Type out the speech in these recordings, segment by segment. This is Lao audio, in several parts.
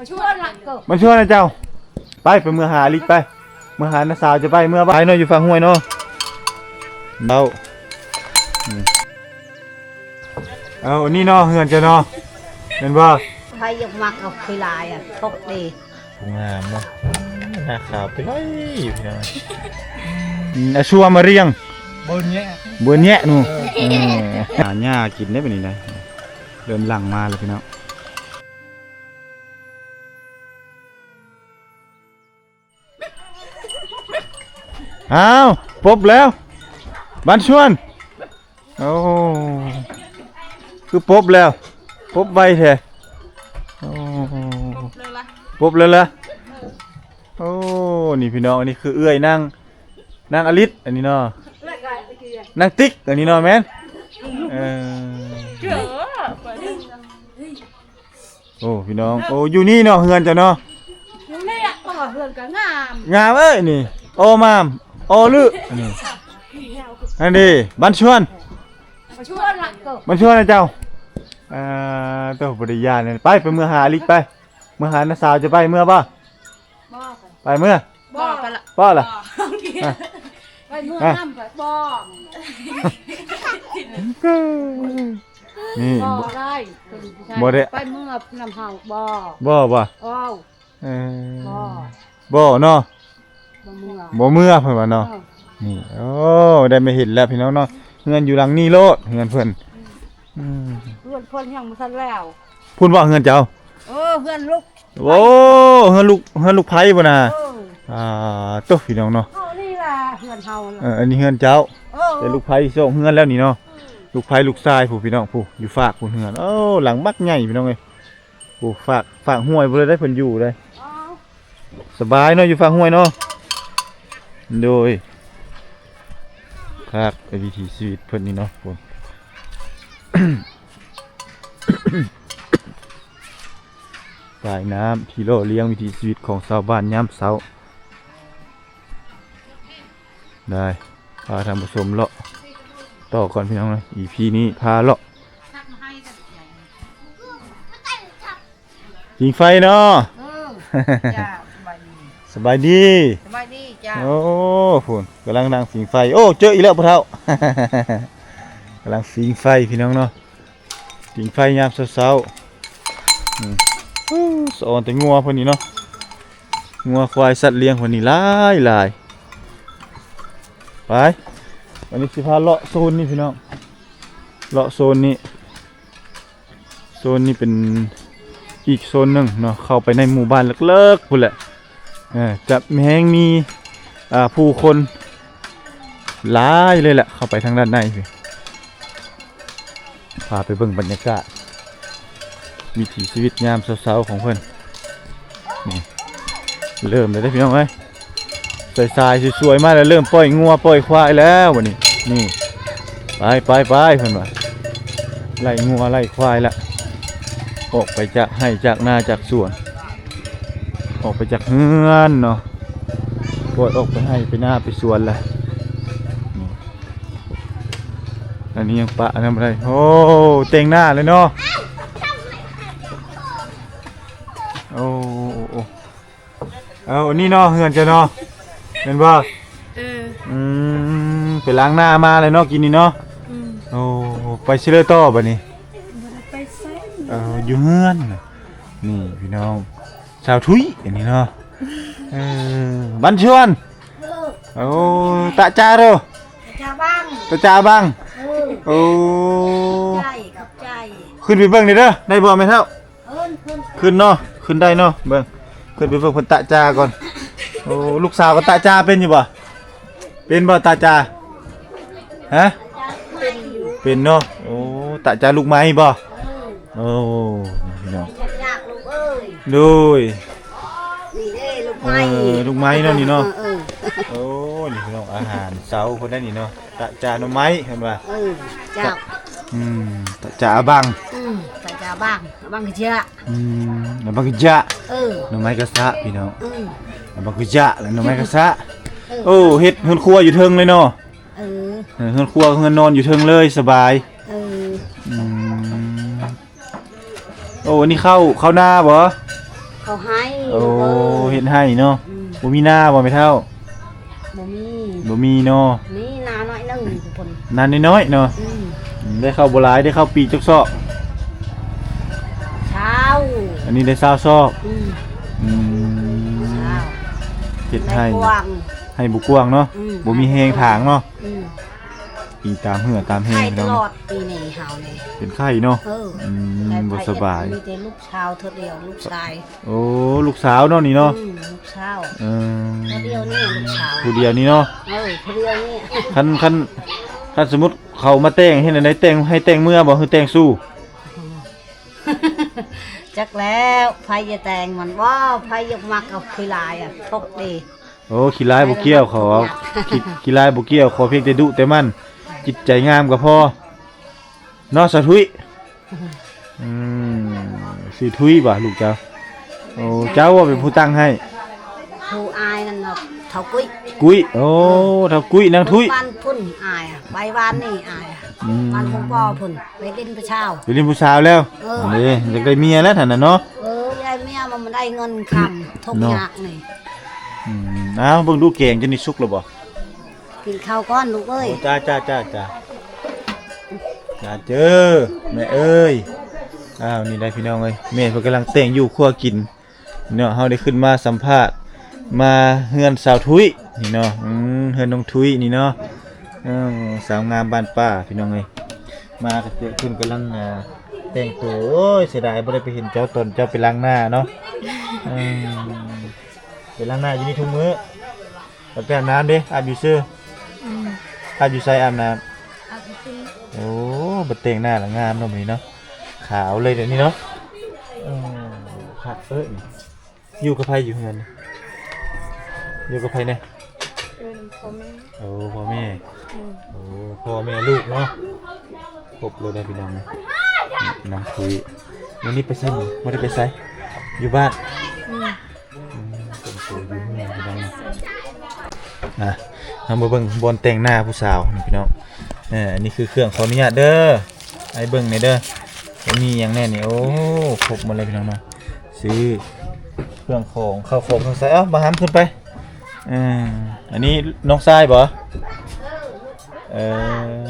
ມັນຊວນນະເຈົ້າ. ໄປ ໄປເມືອຫາອາລິດໄປ. ເມືອຫານ້າສາວຈະໄປ ເມືອໄປເນາະ ຢູ່ຝັ່ງຫ້ວຍເນາະ. ເອົາ ເອົາ ອັນນີ້ເນາະ ເຮືອນເຈົ້າເນາະ ແມ່ນບໍ່? ໃຜຢາກມັກເອົາຄືຫຼາຍອະ ປົກດີ. ງາມເນາະ ໜ້າຂາວໄປເລີຍຢູ່ພີ່ນ້ອງ. ອາຊວມມາຮຽງ ເບິ່ງແຍະ ເບິ່ງແຍະໜູ. ເອີ ຫາຫຍ້າກິນໄດ້ບັດນີ້ນະ. ເລີ່ມຫຼັ່ງມາແລ້ວພີ່ນ້ອງ. ອ້າວ ປົບແລ້ວ ບານຊວນ. ໂອ້ ຄືປົບແລ້ວ ປົບໄວແທ້. ໂອ້ ປົບແລ້ວລະ. ໂອ້ ນີ້ພີ່ນ້ອງ ອັນນີ້ຄືເອື້ອຍນາງ ນາງອາລິດ ອັນນີ້ເນາະ ນາງຕິກ ອັນນີ້ເນາະ ແມ່ນ. ເອີ ໂອ້ ພີ່ນ້ອງ ໂອ້ ຢູ່ນີ້ເນາະ ເຮືອນເຈົ້າເນາະ. ນີ້ແຫຼະ ເຮືອນກໍງາມ ງາມເອີຍນີ້. ໂອ້ ມາມ ໂອ້ ລື ນີ້ ອັນນີ້ ບານຊວນ ບານຊວນນະເຈົ້າ. ອ່າ ໂຕ ບໍ່ໄດ້ຢ້ານເລີຍ. ໄປ ໄປເມືອຫາອາລິດໄປ. ເມືອຫານ້າສາວຈະໄປ ເມືອບໍ່? ບໍ່ ໄປເມືອ. ບໍ່ ບໍ່ລະ ບໍ່ລະ. ໄປເມືອນຳ ໄປບໍ່. ນີ້ ບໍ່ໄດ້ ບໍ່ໄດ້ ໄປເມືອນຳເຮົາບໍ່. ບໍ່ ບໍ່ ເອີ ບໍ່ ບໍ່ເນາະ ບໍ່ເມືອ ບໍ່ເມືອເພິ່ນວ່າເນາະ. ເອີ ນີ້ ໂອ້ ໄດ້ມາເຫັນແລ້ວພີ່ນ້ອງເນາະ ເຮືອນຢູ່ຫຼັງນີ້ໂລດ ເຮືອນເພິ່ນ. ອືມ ເຮືອນເພິ່ນຍັງບໍ່ທັນແລ້ວ ພຸ້ນບໍ່ເຮືອນເຈົ້າ? ເອີ ເຮືອນລູກ ໂອ້ ເຮືອນລູກ ເຮືອນລູກໃພ້ພຸ້ນນະ. ເອີ ອ່າ ໂຕ ພີ່ນ້ອງເນາະ ເຮົານີ້ລະເຮືອນເຮົາ. ເອີ ອັນນີ້ເຮືອນເຈົ້າ. ເອີ ແຕ່ລູກໃພ້ສອງເຮືອນແລ້ວນີ້ເນາະ. ອືມ ລູກໃພ້ລູກຊາຍຜູ້ ພີ່ນ້ອງຜູ້ ຢູ່ຟາກຜູ້ເຮືອນ. ໂອ້ ຫຼັງບັກໃຫຍ່ພີ່ນ້ອງເອີຍ. ໂອ້ ຟາກ ຟາກຫ້ວຍພຸ້ນເລີຍເດ້ ເພິ່ນຢູ່ເດ້. ສະບາຍເນາະ ຢູ່ຟາກຫ້ວຍເນາະ. ໂດຍ ຄັກ ວິຖີຊີວິດເພິ່ນນີ້ເນາະ. ໂອ້ ສາຍນ້ຳທີ່ຫຼໍ່ລ້ຽງວິຖີຊີວິດຂອງຊາວບ້ານຍາມເຊົ້າ. ໄດ້ ພາທ່ານຜູ້ຊົມເລາະຕໍ່ກ່ອນພີ່ນ້ອງເອີຍ. ອີພີນີ້ພາເລາະ ຜິງໄຟເນາະ. ເອີ ຈ້າ ສະບາຍດີ ສະບາຍດີ ສະບາຍດີຈ້າ. ໂອ້ ພຸ້ນກຳລັງນັ່ງຜິງໄຟ. ໂອ້ ເຈີອີກແລ້ວພໍ່ເຖົ້າ ກຳລັງຜິງໄຟພີ່ນ້ອງເນາະ. ຜິງໄຟຍາມເຊົ້າໆ. ອືມ ໂອ້ ສະອອນແຕ່ງົວເພິ່ນນີ້ເນາະ ງົວຄວາຍສັດລ້ຽງເພິ່ນນີ້ຫຼາຍໆ. ໄປ ວັນນີ້ຊິພາເລາະໂຊນນີ້ພີ່ນ້ອງ ເລາະໂຊນນີ້. ໂຊນນີ້ເປັນອີກໂຊນໜຶ່ງເນາະ ເຂົ້າໄປໃນໝູ່ບ້ານເລິກໆພຸ້ນແຫຼະ. ເອີ ຈະແຮງມີ ອ່າ ຜູ້ຄົນຫຼາຍເລີຍແຫຼະ ເຂົ້າໄປທາງດ້ານໃນພີ້. ພາໄປເບິ່ງບັນຍາກາດວິຖີຊີວິດຍາມເຊົ້າໆຂອງເພິ່ນ. ນີ້ ເລີ່ມແລ້ວເດ້ພີ່ນ້ອງເອີຍ ສາຍໆສວຍໆມາແລ້ວ ເລີ່ມປ່ອຍງົວປ່ອຍຄວາຍແລ້ວບັດນີ້. ນີ້ ໄປໆໆ ເພິ່ນວ່າ ໄລ່ງົວໄລ່ຄວາຍລະ ອອກໄປຈາກໄຮ່ຈາກນາຈາກສວນ ອອກໄປຈາກເຮືອນເນາະ ປ່ອຍອອກໄປໄຮ່ໄປນາໄປສວນລະ. ອັນນີ້ຍັງປະອັນນັ້ນບໍ່ໄດ້. ໂອ້ ແຕ່ງໜ້າເລີຍເນາະ. ໂອ້ ໂອ້ ໂອ້ ເອົາ ອັນນີ້ເນາະ ເຮືອນເຈົ້າເນາະ ແມ່ນບໍ່? ເອີ ອືມ ໄປລ້າງໜ້າມາແລ້ວເນາະ ກິນນີ້ເນາະ. ອືມ ໂອ້ ໄປໃສຕໍ່ບັດນີ້? ບໍ່ໄດ້ໄປໃສ ເອີ ຢູ່ເຮືອນ. ນີ້ພີ່ນ້ອງ ສາວທຸຍ ອັນນີ້ເນາະ. ເອີ ບັນຊວນ. ໂອ້ ຕະຈາໂຣ ຕະຈາບັງ ຕະຈາບັງ. ເອີ ໂອ້ ຂອບໃຈ ຂອບໃຈ. ຂຶ້ນໄປເບິ່ງແດ່ເດີ ໄດ້ບໍ່ແມ່ເຖົ້າ? ຂຶ້ນ ຂຶ້ນ ຂຶ້ນເນາະ ຂຶ້ນໄດ້ເນາະ. ເບິ່ງ ຂຶ້ນໄປເບິ່ງເພິ່ນຕະຈາກ່ອນ. ໂອ້ ລູກສາວກໍຕະຈາເປັນຢູ່ບໍ່? ເປັນບໍ່ຕະຈາ? ຮະ? ເປັນຢູ່ ເປັນເນາະ. ໂອ້ ຕະຈາລູກໄມ້ບໍ່? ເອີ ໂອ້ ພີ່ນ້ອງ ຢາກລູກເອີຍ. ໂດຍ ນີ້ເດ້ລູກໄມ້ ເອີ ລູກໄມ້ເນາະນີ້ເນາະ. ເອີ ເອີ ໂອ້ ນີ້ພີ່ນ້ອງ ອາຫານເຊົ້າເພິ່ນໄດ້ນີ້ເນາະ ຕະຈາໜໍ່ໄມ້ເພິ່ນວ່າ. ເອີ ເຈົ້າ ອືມ ຕະຈາອາບັງ. ອືມ ຕະຈາອາບັງ ອາບັງກະຈະ. ອືມ ອາບັງກະຈະ. ເອີ ໜໍ່ໄມ້ກະສະພີ່ນ້ອງ. ອືມ ອາບັງກະຈະ ແລະໜໍ່ໄມ້ກະສະ. ເອີ ໂອ້ ເຮັດເຮືອນຄົວຢູ່ເທິງເລີຍເນາະ. ເອີ ເອີ ເຮືອນຄົວເຮືອນນອນຢູ່ເທິງເລີຍ ສະບາຍ. ເອີ ອືມ ໂອ້ ອັນນີ້ເຂົ້າ ເຂົ້ານາບໍ່? ເຂົາໄຮ່ ໂອ້ ເຮັດໄຮ່ເນາະ. ອືມ ບໍ່ມີນາບໍ່ແມ່ເຖົ້າ? ບໍ່ມີ ບໍ່ມີເນາະ. ມີນາໜ້ອຍໜຶ່ງພຸ້ນ ນານ້ອຍໆເນາະ. ອືມ ອືມ ໄດ້ເຂົ້າບໍ່ຫຼາຍ ໄດ້ເຂົ້າປີຈັກຊອກ? ຊາວ ອັນນີ້ໄດ້ຊາວຊອກ. ອືມ ອືມ ຊາວ ເຮັດໄຮ່ ໄຮ່ບໍ່ກວ້າງເນາະ. ອືມ ບໍ່ມີແຮງຖາງເນາະ. ອືມ ອີງຕາມເຫື່ອຕາມແຮງ ໄຂ້ຕະຫຼອດປີນີ້ເຮົານີ້ ເປັນໄຂ້ເນາະ. ເອີ ອືມ ແຕ່ ບໍ່ສະບາຍ ມີແຕ່ລູກສາວເທື່ອດຽວ ລູກຊາຍ. ໂອ້ ລູກສາວເນາະນີ້ເນາະ. ອືມ ລູກສາວ. ເອີ ຜູ້ດຽວນີ້ ລູກສາວ ຜູ້ດຽວນີ້ເນາະ. ເອີ ຜູ້ດຽວນີ້. ຄັນ ຄັນ ຄັນສົມມຸດເຂົາມາແຕ່ງເຮັດແນວໃດ ແຕ່ງ ໃຫ້ແຕ່ງເມືອບໍ່ ຫຼືແຕ່ງຊູ້? ຈັກແລ້ວ ໃຜຈະແຕ່ງມັນບໍ່ ໃຜຢາກມັກເອົາຂີ້ລາຍອະ ທົກດີ. ໂອ້ ຂີ້ລາຍບໍ່ກ່ຽວ ເຂົາເອົາ ຂີ້ ຂີ້ລາຍບໍ່ກ່ຽວ ຂໍພຽງແຕ່ດຸແຕ່ໝັ່ນ ຈິດໃຈງາມກໍພໍເນາະ ສາວທຸຍ. ອືມ ຊື່ທຸຍບໍ່ລູກເຈົ້າ? ໂອ້ ເຈົ້າບໍ່ເປັນຜູ້ຕັ້ງໃຫ້? ຜູ້ອ້າຍນັ້ນເນາະ ເຖົ້າກຸ້ຍ. ກຸ້ຍ ໂອ້ ເຖົ້າກຸ້ຍ ນາງທຸຍ ບ້ານພຸ້ນ ອ້າຍໄປວານນີ້ ອ້າຍ ອືມ ບ້ານຂອງພໍ່ພຸ້ນ ໄປຫຼິ້ນຜູ້ສາວ ໄປຫຼິ້ນຜູ້ສາວແລ້ວ. ເອີ ນີ້ຢາກໄດ້ເມຍແລ້ວຫັ້ນນະເນາະ. ເອີ ຢາກໄດ້ເມຍ ມັນບໍ່ໄດ້ເງິນຄຳ ທຸກຍາກນີ້. ອືມ ອ້າວ ເບິ່ງດູແກງເຈົ້ານີ້ສຸກແລ້ວບໍ່? ກິນເຂົ້າກ່ອນລູກເອີຍ. ໂອ້ ຈ້າ ຈ້າ ຈ້າ ຈ້າ ຈ້າເຈີ ແມ່ເອີຍ. ອ້າວ ນີ້ໄດ໋ພີ່ນ້ອງເອີຍ ແມ່ເພິ່ນກຳລັງແຕ່ງຢູ່ຄົວກິນເນາະ. ເຮົາໄດ້ຂຶ້ນມາສຳພາດ ມາເຮືອນສາວທຸຍນີ້ເນາະ. ອືມ ເຮືອນນ້ອງທຸຍນີ້ເນາະ. ເອີ ສາວງາມບ້ານປ່າພີ່ນ້ອງເອີຍ ມາກໍເຈີເພິ່ນກຳລັງ ອ່າ ແຕ່ງໂຕ. ໂອ້ຍ ເສຍດາຍບໍ່ໄດ້ໄປເຫັນເຈົ້າຕອນເຈົ້າໄປລ້າງໜ້າເນາະ. ເອີ ໄປລ້າງໜ້າຢູ່ນີ້ທຸກມື້. ໄປອາບນ້ຳເດ້ ອາບຢູ່ຊື່? ອືມ ອາບຢູ່ໃສອາບນ້ຳ? ອາບຢູ່ພີ້. ໂອ້ ບັດແຕ່ງໜ້າລະງາມເນາະມື້ນີ້ເນາະ ຂາວເລີຍດຽວນີ້ເນາະ. ເອີ ຄັກເອີຍ. ຢູ່ກັບໃຜຢູ່ເຮືອນ? ຢູ່ກັບໃຜແດ່? ຢູ່ນຳພໍ່ແມ່. ໂອ້ ພໍ່ແມ່. ອືມ ໂອ້ ພໍ່ແມ່ລູກເນາະ ຄົບເລີຍເດ້ພີ່ນ້ອງເນາະ. ນ້ອງທຸຍ ມື້ນີ້ໄປໃສ? ບໍ່ໄດ້ໄປໃສ ຢູ່ບ້ານ. ອືມ ອືມ ເປັນໂຕຢູ່ເຮືອນພີ່ນ້ອງເນາະ. ອ່ະ ເຮົາມາເບິ່ງບ່ອນແຕ່ງໜ້າຜູ້ສາວນີ້ພີ່ນ້ອງ. ເອີ ອັນນີ້ຄືເຄື່ອງ ຂໍອະນຸຍາດເດີ ໃຫ້ເບິ່ງແດ່ເດີ ວ່າມີຫຍັງແດ່ນີ້. ໂອ້ ຄົບໝົດເລີຍພີ່ນ້ອງເນາະ. ຊື້ເຄື່ອງຂອງ ເຂົ້າຂອງເຄື່ອງໃຊ້. ເອົ້າ ບັກຫຳຂຶ້ນໄປ. ເອີ ອັນນີ້ນ້ອງຊາຍບໍ່? ເອີ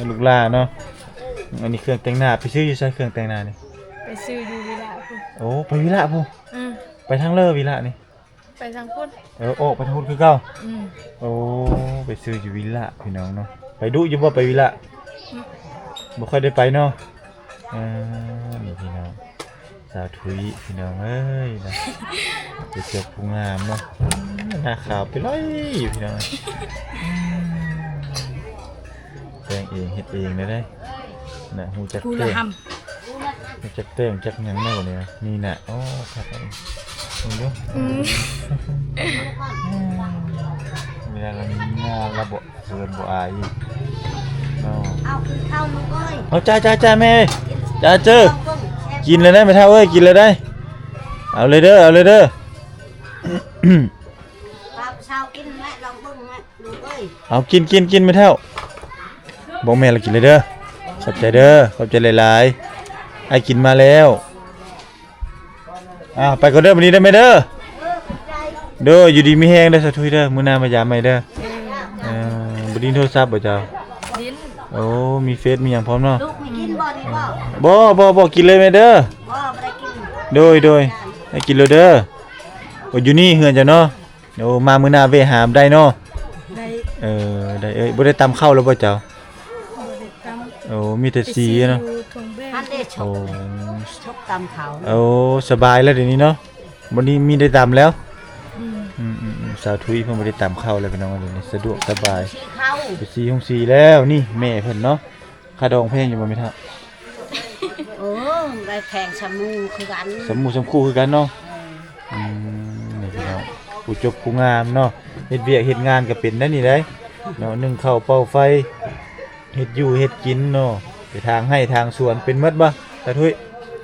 ລູກຫຼ້າເນາະ. ອັນນີ້ເຄື່ອງແຕ່ງໜ້າ ໄປຊື້ຢູ່ໃສເຄື່ອງແຕ່ງໜ້ານີ້? ໄປຊື້ຢູ່ວິລະພຸ້ນ. ໂອ້ ໄປວິລະພຸ້ນ. ອືມ ໄປທາງເລີວິລະນີ້? ໄປທາງພຸ້ນ. ເອີ ອອກໄປທາງພຸ້ນຄືເກົ່າ. ອືມ ໂອ້ ໄປຊື້ຢູ່ວິລະພີ່ນ້ອງເນາະ. ໄປດຸຢູ່ບໍ່ໄປວິລະ? ອືມ ບໍ່ຄ່ອຍໄດ້ໄປເນາະ. ເອີ ນີ້ພີ່ນ້ອງ ສາວທຸຍພີ່ນ້ອງເອີຍເນາະ ເປັນເຈົ້າຜູ້ງາມເນາະ. ໜ້າຂາວໄປເລີຍພີ່ນ້ອງ ແຕ່ງເອງເຮັດເອງເລີຍເດ້. ນະ ຮູ້ຈັກແຕ່ງ ຮູ້ຈັກແຕ່ງຈັກຫຍັງແນ່ນີ້ນະ. ນີ້ນະ ໂອ້ ຄັກເນາະ ເບິ່ງດູ. ອືມ ເວລາລະມີງານລະບໍ່ ເຂີນບໍ່ອາຍອີກເນາະ. ເອົາກິນເຂົ້າລູກເອີຍ. ເອົາ ຈ້າ ຈ້າ ຈ້າ ແມ່ເອີຍ ຈ້າເຈີ. ກິນແລ້ວໄດ໋ແມ່ເຖົ້າເອີຍ ກິນແລ້ວໄດ໋. ເອົາເລີຍເດີ ເອົາເລີຍເດີ. ພາຜູ້ສາວກິນແມ່ ລອງເບິ່ງແມ່ ລູກເອີຍ. ເອົາ ກິນ ກິນ ກິນແມ່ເຖົ້າ. ບອກແມ່ລະກິນເລີຍເດີ. ຂອບໃຈເດີ ຂອບໃຈຫຼາຍໆ. ອ້າຍກິນມາແລ້ວ. ອ້າວ ໄປກ່ອນເດີ ມື້ນີ້ເດີແມ່ເດີ. ໂດຍ ຢູ່ດີມີແຮງເດີສາວທຸຍເດີ ມື້ໜ້າມາຢາມໃໝ່ເດີ. ເອີ ບໍ່ຫຼິ້ນໂທລະສັບບໍ່ເຈົ້າ? ຫຼິ້ນ. ໂອ້ ມີເຟສມີຫຍັງພ້ອມເນາະ. ລູກມີກິນບໍ່ນີ້ບໍ່? ບໍ່ ບໍ່ ບໍ່ກິນເລີຍແມ່ເດີ. ບໍ່ ບໍ່ໄດ້ກິນ. ໂດຍ ໂດຍ ໃຫ້ກິນໂລດເດີ. ໂອ້ ຢູ່ນີ້ເຮືອນເຈົ້າເນາະ. ໂອ້ ມາມື້ໜ້າແວະຫາໄດ້ເນາະ. ໄດ້. ເອີ ໄດ້ເອີຍ. ບໍ່ໄດ້ຕຳເຂົ້າແລ້ວບໍ່ເຈົ້າ? ບໍ່ໄດ້ຕຳ. ໂອ້ ມີແຕ່ສີເນາະ. ໂອ້ ຊົກຕຳເຂົ້າ. ໂອ້ ສະບາຍແລ້ວດຽວນີ້ເນາະ ບໍ່ມີ ມີໄດ້ຕຳແລ້ວ. ອືມ ອືມ ອືມ ອືມ ສາວທຸຍເພິ່ນບໍ່ໄດ້ຕຳເຂົ້າແລ້ວພີ່ນ້ອງ ດຽວນີ້ສະດວກສະບາຍ ໄປສີໂຮງສີແລ້ວ. ນີ້ແມ່ເພິ່ນເນາະ. ຄ່າດອງແພງຢູ່ບໍ່ແມ່ເຖົ້າ? ໂອ້ ໄດ້ແພງສ່ຳໝູ່ຄືກັນ ສ່ຳໝູ່ສ່ຳຄູ່ຄືກັນເນາະ. ເອີ ອືມ ນີ້ພີ່ນ້ອງ ຜູ້ຈົບຜູ້ງາມເນາະ ເຮັດວຽກເຮັດງານກໍເປັນໄດ໋ນີ້ໄດ໋ເນາະ ໜຶ້ງເຂົ້າເປົ່າໄຟ ເຮັດຢູ່ເຮັດກິນເນາະ ໄປທາງໄຮ່ທາງສວນເປັນໝົດບໍ່ ຕາທຸຍ?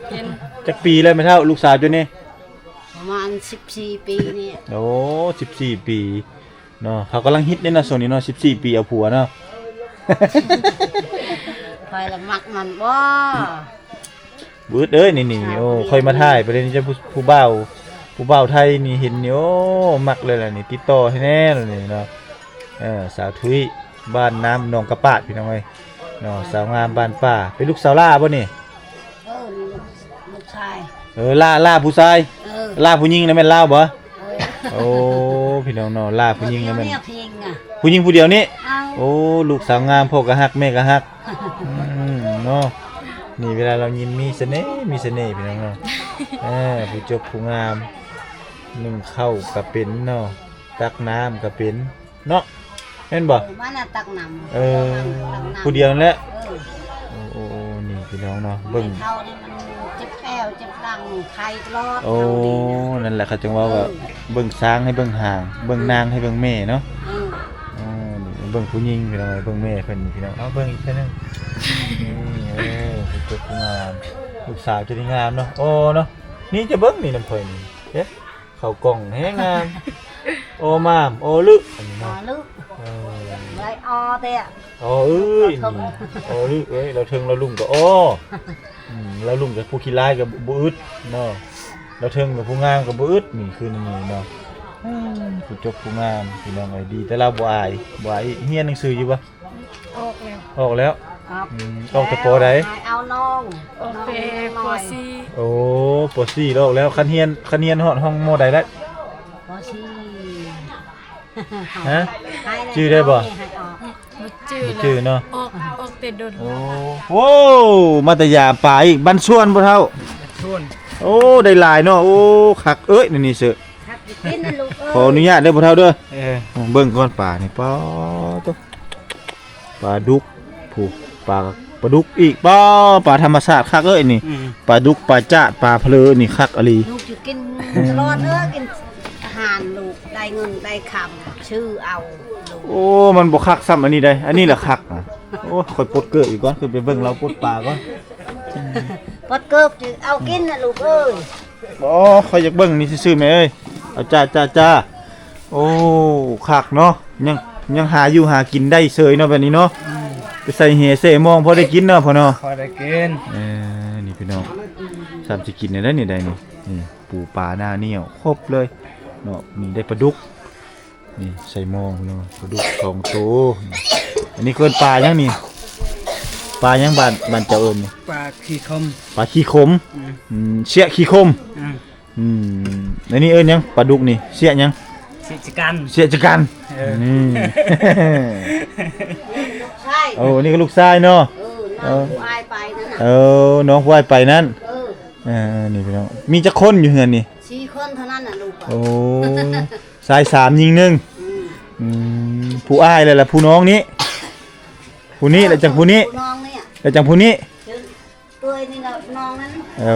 ເປັນ. ຈັກປີແລ້ວແມ່ເຖົ້າ ລູກສາວເຈົ້ານີ້? ປະມານສິບສີ່ປີນີ້. ໂອ້ ສິບສີ່ປີ ເນາະ ເຂົາກຳລັງຮິດເດ້ເນາະ ຊ່ວງນີ້ເນາະ ສິບສີ່ປີເອົາຜົວເນາະ. ຂ້ອຍລະມັກມັນບໍ່ ບຶດເອີຍ ນີ້ໆ ໂອ້ ຂ້ອຍມາຖ່າຍປະເດັນເຈົ້າ ຜູ້ ຜູ້ບ່າວ ຜູ້ບ່າວໄທນີ້ເຫັນນີ້ ໂອ້ ມັກເລີຍລະນີ້ ຕິດຕໍ່ໃຫ້ແດ່ລະນີ້ເນາະ. ເອີ ສາວທຸຍ ບ້ານນ້ຳໜອງກະປາດ ພີ່ນ້ອງເອີຍເນາະ. ສາວງາມບ້ານປ່າ ເປັນລູກສາວຫຼ້າບໍ່ນີ້? ເອີ ນີ້ລູກ ລູກຊາຍ. ເອີ ຫຼ້າ ຫຼ້າຜູ້ຊາຍ. ເອີ ຫຼ້າຜູ້ຍິງນະແມ່ນລາວບໍ່? ເອີ ໂອ້ ພີ່ນ້ອງເນາະ ຫຼ້າຜູ້ຍິງນະແມ່ນ ແນວເພງນະ ຜູ້ຍິງຜູ້ດຽວນີ້. ເອົາ ໂອ້ ລູກສາວງາມ ພໍ່ກໍຮັກ ແມ່ກໍຮັກ. ອືມ ເນາະ ນີ້ເວລາລາວຍິ້ມມີສະເໜ່ ມີສະເໜ່ ພີ່ນ້ອງເນາະ. ເອີ ຜູ້ຈົບຜູ້ງາມ ໜຶ້ງເຂົ້າກໍເປັນເນາະ ຕັກນ້ຳກໍເປັນເນາະ ແມ່ນບໍ່? ເອີ ມານະຕັກນ້ຳ ເອີ ຕັກນ້ຳ ຜູ້ດຽວນັ້ນແຫຼະ. ເອີ ໂອ້ ໂອ້ ໂອ້ ນີ້ພີ່ນ້ອງເນາະ ເບິ່ງ ເຖົ້ານີ້ມັນເຈັບແອວເຈັບຫຼັງ ໄຂ້ຕະຫຼອດ. ໂອ້ ເຖົ້ານີ້ນະ ນັ້ນແຫຼະ ເຂົາຈຶ່ງເວົ້າວ່າ ເອີ ເບິ່ງຊ້າງໃຫ້ເບິ່ງຫາງ ເບິ່ງນາງໃຫ້ເບິ່ງແມ່ເນາະ. ເອີ ເອີ ນີ້ເບິ່ງຜູ້ຍິງພີ່ນ້ອງ ເບິ່ງແມ່ເພິ່ນນີ້ພີ່ນ້ອງ. ເອົາເບິ່ງອີກເທື່ອໜຶ່ງ ນີ້ ເອີ ຜູ້ຈົບຜູ້ງາມ ລູກສາວຈະໄດ້ງາມເນາະ. ໂອ້ ເນາະ ນີ້ຈະເບິ່ງນີ້ນຳຂ້ອຍນີ້ ເດ້ ເຂົ້າກ່ອງແຮງງາມ. ໂອມາມ ໂອລຶ ອັນນີ້ເນາະ ໂອລຶ ເອີ ໄດ້ອໍແທ້ ອໍເອີຍ ອໍລຶເອີຍ ລາວເທິງລາວລຸ່ມກໍອໍ ອືມ ລາວລຸ່ມກໍຜູ້ຂີ້ລາຍກໍບໍ່ອຶດເນາະ ລາວເທິງກໍຜູ້ງາມກໍບໍ່ອຶດ. ນີ້ຄືນີ້ເນາະ ອືມ ຜູ້ຈົບຜູ້ງາມ ພີ່ນ້ອງເອີຍ ດີແຕ່ລາວບໍ່ອາຍ ບໍ່ອາຍ. ຮຽນໜັງສືຢູ່ບໍ່? ອອກແລ້ວ ອອກແລ້ວ. ອອກ ອືມ ອອກແຕ່ ປ.ໃດ? ໃຫ້ເອົານ້ອງ ອອກແຕ່ ປ.ສີ່. ໂອ້ ປ.ສີ່ ແລ້ວອອກແລ້ວ. ຄັນຮຽນ ຄັນຮຽນຮອດຫ້ອງ ມໍໃດແລ້ວ? ປ.ສີ່. ຮະ? ໃຫ້ແລ້ວ ຈື່ໄດ້ບໍ່? ໃຫ້ອອກ ບໍ່ຈື່ ບໍ່ຈື່ເນາະ ອອກ ອອກແຕ່ດົນ. ໂອ້ ໂອ້ ມາແຕ່ຢາມປາອີກ ບ້ານສວນບໍ່ເຖົ້າ? ບ້ານສວນ. ໂອ້ ໄດ້ຫຼາຍເນາະ. ໂອ້ ຄັກເອີຍ ນີ້ເຊີ ຄັກກິນນະລູກເອີຍ. ຂໍອະນຸຍາດເດີພໍ່ເຖົ້າເດີ. ເອີ ເບິ່ງກ່ອນປານີ້ ປາໂຕ ປາດຸກ ຜູ້ ປາ ປາດຸກອີກ ປາ ປາທຳມະຊາດຄັກເອີຍນີ້. ອືມ ປາດຸກ ປາຈາດ ປາເຜລີນີ້ຄັກອີ່ຫຼີ. ລູກຊິກິນຕະຫຼອດເດີ ກິນອາຫານລູກ ໄດ້ເງິນໄດ້ຄຳ ຊື້ເອົາລູກ. ໂອ້ ມັນບໍ່ຄັກຊ້ຳອັນນີ້ໃດ໋ ອັນນີ້ລະຄັກ. ໂອ້ ຂ້ອຍປົດເກີບອີກກ່ອນ ຂຶ້ນໄປເບິ່ງລາວປົດປາກ່ອນ. ອືມ ປົດເກີບຊິເອົາກິນນະລູກເອີຍ. ບໍ່ ຂ້ອຍຢາກເບິ່ງນີ້ຊື່ໆ ແມ່ເອີຍ. ເອົາ ຈ້າ ຈ້າ ຈ້າ. ໂອ້ ຄັກເນາະ ຍັງ ຍັງຫາຢູ່ຫາກິນໄດ້ເສີຍເນາະ ແບບນີ້ເນາະ. ອືມ ໄປໃສ່ແຫໃສ່ມອງພໍໄດ້ກິນເນາະ ພໍ່ເນາະ ພໍໄດ້ກິນ. ເອີ ນີ້ພີ່ນ້ອງ ຊ້ຳຊິກິນໄດ້ນີ້ໄດ໋ນີ້. ນີ້ ປູປາໜ້າໜຽວຄົບເລີຍເນາະ. ນີ້ໄດ້ປາດຸກ ນີ້ໃສ່ມອງເນາະ ປາດຸກສອງໂຕ. ອັນນີ້ເອີ້ນປາຫຍັງນີ້? ປາຫຍັງ ບ້ານ ບ້ານເຈົ້າເອີ້ນນີ້? ປາຂີ້ຂົມ. ປາຂີ້ຂົມ. ອືມ ອືມ ເຊຍະຂີ້ຂົມ. ອືມ ອືມ ອັນນີ້ເອີ້ນຫຍັງ? ປາດຸກນີ້ ເຊຍະຫຍັງ? ເຊຍະຈະກັນ. ເຊຍະຈະກັນ. ເອີ ອືມ ໂອ້ ອັນນີ້ກໍລູກຊາຍເນາະ. ເອີ ນ້ອງຜູ້ອ້າຍໄປນັ້ນນະ. ເອີ ນ້ອງຜູ້ອ້າຍໄປນັ້ນ. ເອີ ເອີ ນີ້ພີ່ນ້ອງ ມີຈັກຄົນຢູ່ເຮືອນນີ້? ສີ່ຄົນເທົ່ານັ້ນນະລູກ. ໂອ້ ຊາຍສາມຍິງໜຶ່ງ. ອືມ ອືມ ຜູ້ອ້າຍແລ້ວລະ ຜູ້ນ້ອງນີ້ ຜູ້ນີ້ ແລ້ວຈັ່ງຜູ້ນີ້ ຜູ້ນ້ອງນີ້ ແລ້ວຈັ່ງຜູ້ນີ້. ເອີ ເອື້ອຍນີ້ລະນ້ອງນັ້ນ. ໂອ້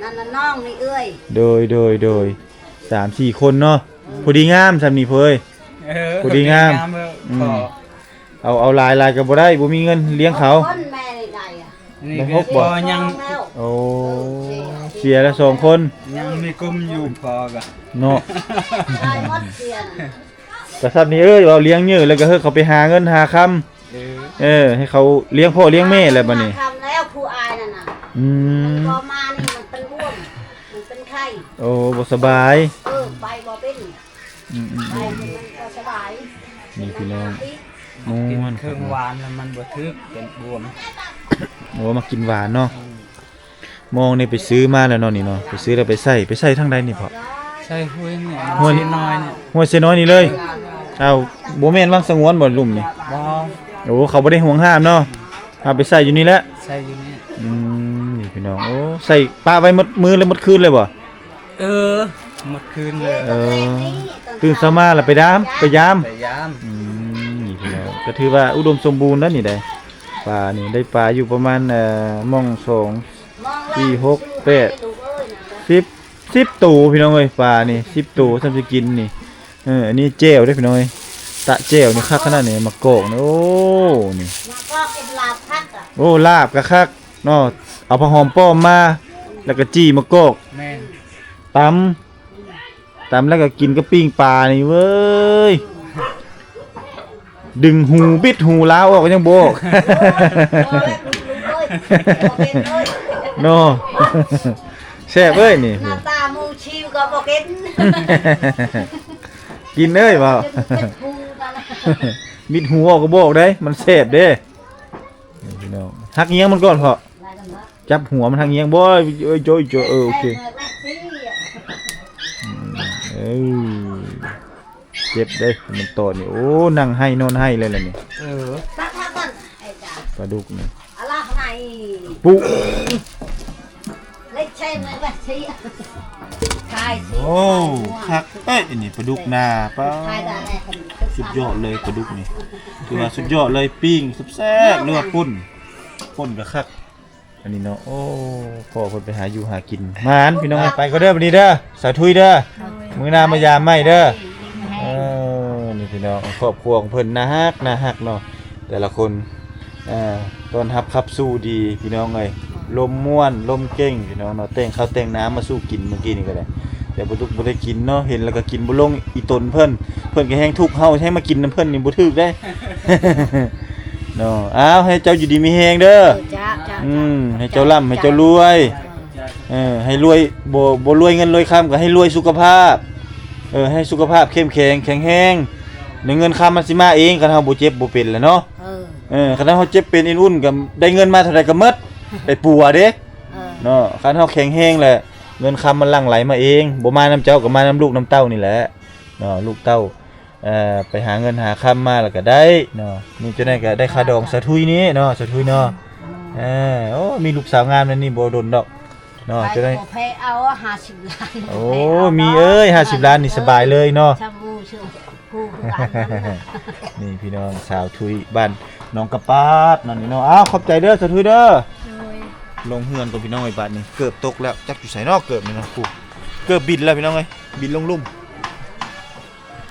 ນັ້ນລະນ້ອງນີ້ເອື້ອຍ. ໂດຍ ໂດຍ ໂດຍ ສາມສີ່ຄົນເນາະ. ອືມ ພໍດີງາມຊ່ຳນີ້ເພິ່ນ. ເອີ ພໍດີງາມ. ອືມ ເອົາ ເອົາຫຼາຍໆກໍບໍ່ໄດ້ ບໍ່ມີເງິນລ້ຽງເຂົາ. ຄົນແມ່ນີ້ໄດ້ອະ? ນີ້ກໍພໍຍັງ. ໂອ້ ເສຍແລ້ວສອງຄົນ. ຍັງມີກຸມຢູ່ພໍກະເນາະ. ຕາຍໝົດເສຍນະ. ກະຊັ້ນນີ້ເອີຍ ເວົ້າລ້ຽງເຍີແລ້ວກໍເຮີເຂົາໄປຫາເງິນຫາຄຳ. ເອີ ເອີ ໃຫ້ເຂົາລ້ຽງພໍ່ລ້ຽງແມ່ແລ້ວບັດນີ້. ຫາຄຳແລ້ວຜູ້ອ້າຍນັ້ນນະ. ອືມ ມັນກໍມານີ້ ມັນເປັນລວມ ມັນເປັນໄຂ້. ໂອ້ ບໍ່ສະບາຍ. ເອີ ໄປບໍ່ເປັນ. ອືມ ອືມ ໄປ ອືມ ມັນກໍສະບາຍ. ນີ້ພີ່ນ້ອງ ມ່ວນ ກິນເຄື່ອງຫວານແລ້ວມັນບໍ່ຖືກ ເປັນບວມ. ໂອ້ ມາກິນຫວານເນາະ. ອືມ ມອງນີ້ໄປຊື້ມາແລ້ວເນາະ ນີ້ເນາະ ໄປຊື້ແລ້ວໄປໃສ່ ໄປໃສ່ທາງໃດນີ້ພໍ່? ໃສ່ຫ້ວຍນີ້ ຫ້ວຍເຊນ້ອຍນີ້. ຫ້ວຍເຊນ້ອຍນີ້ເລີຍ. ເອີ ອ້າວ ບໍ່ແມ່ນວັງສະຫງວນບໍ່ ລຸ່ມນີ້? ບໍ່. ໂອ້ ເຂົາບໍ່ໄດ້ຫວງຫ້າມເນາະ. ເອົາໄປໃສ່ຢູ່ນີ້ແຫຼະ. ໃສ່ຢູ່ນີ້. ອືມ ນີ້ພີ່ນ້ອງ ໂອ້ ໃສ່ປະໄວ້ໝົດມື້ ແລະ ໝົດຄືນເລີຍບໍ່? ເອີ ໝົດຄືນເລີຍ. ເອີ ຕື່ນເຊົ້າມາແລ້ວໄປດາມ ໄປຢາມ. ໄປຢາມ. ອືມ ນີ້ພີ່ນ້ອງ ກໍຖືວ່າອຸດົມສົມບູນແລ້ວນີ້ໄດ໋. ປານີ້ໄດ້ປາຢູ່ປະມານ ເອີ ມອງສອງ ສີ່ ຫົກ ແປດ ສິບ ສິບໂຕພີ່ນ້ອງເອີຍ. ປານີ້ສິບໂຕ ຊ່ຳຊິກິນນີ້. ເອີ ອັນນີ້ແຈ່ວເດ້ພີ່ນ້ອງເອີຍ ຕະແຈ່ວນີ້ຄັກຂະໜາດນີ້. ໝາກກອກນີ້ ໂອ້ ນີ້ ໝາກກອກກິນລາບຄັກອະ. ໂອ້ ລາບກະຄັກເນາະ ເອົາຜັກຫອມປ້ອມມາ ແລ້ວກະຈີ່ໝາກກອກ. ແມ່ນ ຕຳ ຕຳແລ້ວກໍກິນກັບປີ້ງປານີ້ເວີຍ ດຶງຫູບິດຫູລາວອອກກໍຍັງບໍ່ອອກ ໂອ້ຍ ໂອ້ຍ ໂອ້ຍ ເນາະ. ແຊ ແຊບເອີຍນີ້ ໜ້າຕາໝູຊິວກໍບໍ່ກິນ ກິນເອີຍເວົ້າ ຈະເປັນຫູນັ້ນ ບິດຫູອອກກໍບອກໄດ້ ມັນແຊບເດ້ ນີ້ພີ່ນ້ອງ ຫັກຫຍັງມັນກ່ອນເພາະ ຈັບຫົວມັນຫັກຫຍັງບໍ່ ເອີຍ ໂຈຍ ໂຈຍ ເອີ ໂອເຄ ອືມ ເອີ ເຈັບເດ້ ມັນຕອດນີ້ ໂອ້ ນັ່ງໄຫ້ນອນໄຫ້ເລີຍລະນີ້ ເອີ ປາດຸກນີ້ ອະລະໄຫ້ ປຸ ໂອ້ ຄັກເອີຍ ອັນນີ້ປາດຸກນາ ປາ ສຸດຍອດເລີຍປາດຸກນີ້ ຖືວ່າສຸດຍອດເລີຍ ປີ້ງແຊບໆ ຫຼືວ່າປົ່ນ ປົ່ນກໍຄັກ ອັນນີ້ເນາະ ໂອ້ ພໍ່ເພິ່ນໄປຫາຢູ່ຫາກິນ ໝານພີ່ນ້ອງ ໄປກ່ອນເດີບັດນີ້ເດີ ສາວທຸຍເດີ ໂດຍ ມື້ໜ້າມາຢາມໃໝ່ເດີ ເອີ ນີ້ພີ່ນ້ອງ ຄອບຄົວຂອງເພິ່ນໜ້າຮັກ ໜ້າຮັກເນາະ ແຕ່ລະຄົນ ເອີ ຕ້ອນຮັບຂັບສູ່ດີພີ່ນ້ອງເອີຍ ລົມມ່ວນ ລົມເກັ່ງພີ່ນ້ອງເນາະ ແຕ່ງເຂົ້າແຕ່ງນ້ຳມາສູ່ກິນມື້ກີ້ນີ້ກໍໄດ້ ແຕ່ບໍ່ທຸກບໍ່ໄດ້ກິນເນາະ ເຫັນແລ້ວກໍກິນບໍ່ລົງ ອີ່ຕົນເພິ່ນ ເພິ່ນກໍແຮງທຸກ ເຮົາແຮງມາກິນນຳເພິ່ນນີ້ບໍ່ຖືກເດ້ ເນາະ ອ້າວ ໃຫ້ເຈົ້າຢູ່ດີມີແຮງເດີ ເອີ ຈ້າ ຈ້າ ອືມ ໃຫ້ເຈົ້າລ່ຳ ໃຫ້ເຈົ້າລວຍ ເອີ ເອີ ໃຫ້ລວຍ ບໍ່ ບໍ່ລວຍເງິນລວຍຄຳ ກໍໃຫ້ລວຍສຸຂະພາບ ເອີ ໃຫ້ສຸຂະພາບເຂັ້ມແຂງ ແຂງແຮງ ແລ້ວເງິນຄຳມັນຊິມາເອງ ຄັນເຮົາບໍ່ເຈັບບໍ່ເປັນແຫຼະເນາະ ເອີ ເອີ ຄັນເຮົາເຈັບເປັນອິນອຸ່ນ ກໍໄດ້ເງິນມາເທົ່າໃດກໍໝົດ ໄປປົວເດ້ ເອີ ເນາະ ຄັນເຮົາແຂງແຮງແຫຼະ ເງິນຄຳມັນຫຼັ່ງໄຫຼມາເອງ ບໍ່ມານຳເຈົ້າ ກໍມານຳລູກນຳເຕົ້ານີ້ແຫຼະ ເນາະ ລູກເຕົ້າ ເອີ ໄປຫາເງິນຫາຄຳມາແລ້ວກໍໄດ້ເນາະ ນີ້ເຈົ້າໃດກໍໄດ້ຄ່າດອງສາທຸຍນີ້ເນາະ ສາທຸຍເນາະ ເອີ ໂອ້ ມີລູກສາວງາມແນວນີ້ບໍ່ດົນດອກເນາະ ເຈົ້າໃດ ໃຜເອົາຫ້າສິບລ້ານ ໂອ້ ມີເອີຍ ຫ້າສິບລ້ານນີ້ສະບາຍເລີຍເນາະ ນີ້ພີ່ນ້ອງ ສາວທຸຍ ບ້ານໜອງກະປາດ ນັ້ນນີ້ເນາະ ອ້າວ ຂອບໃຈເດີ ສາທຸຍເດີ ໂດຍ ລົງເຮືອນກ່ອນພີ່ນ້ອງເອີຍ ບາດນີ້ເກີບຕົກແລ້ວ ຈັກຢູ່ໃສເນາະ ເກີບນີ້ເນາະ ຜູ້ ເກີບບິນແລ້ວພີ່ນ້ອງເອີຍ ບິນລົງລຸ່ມ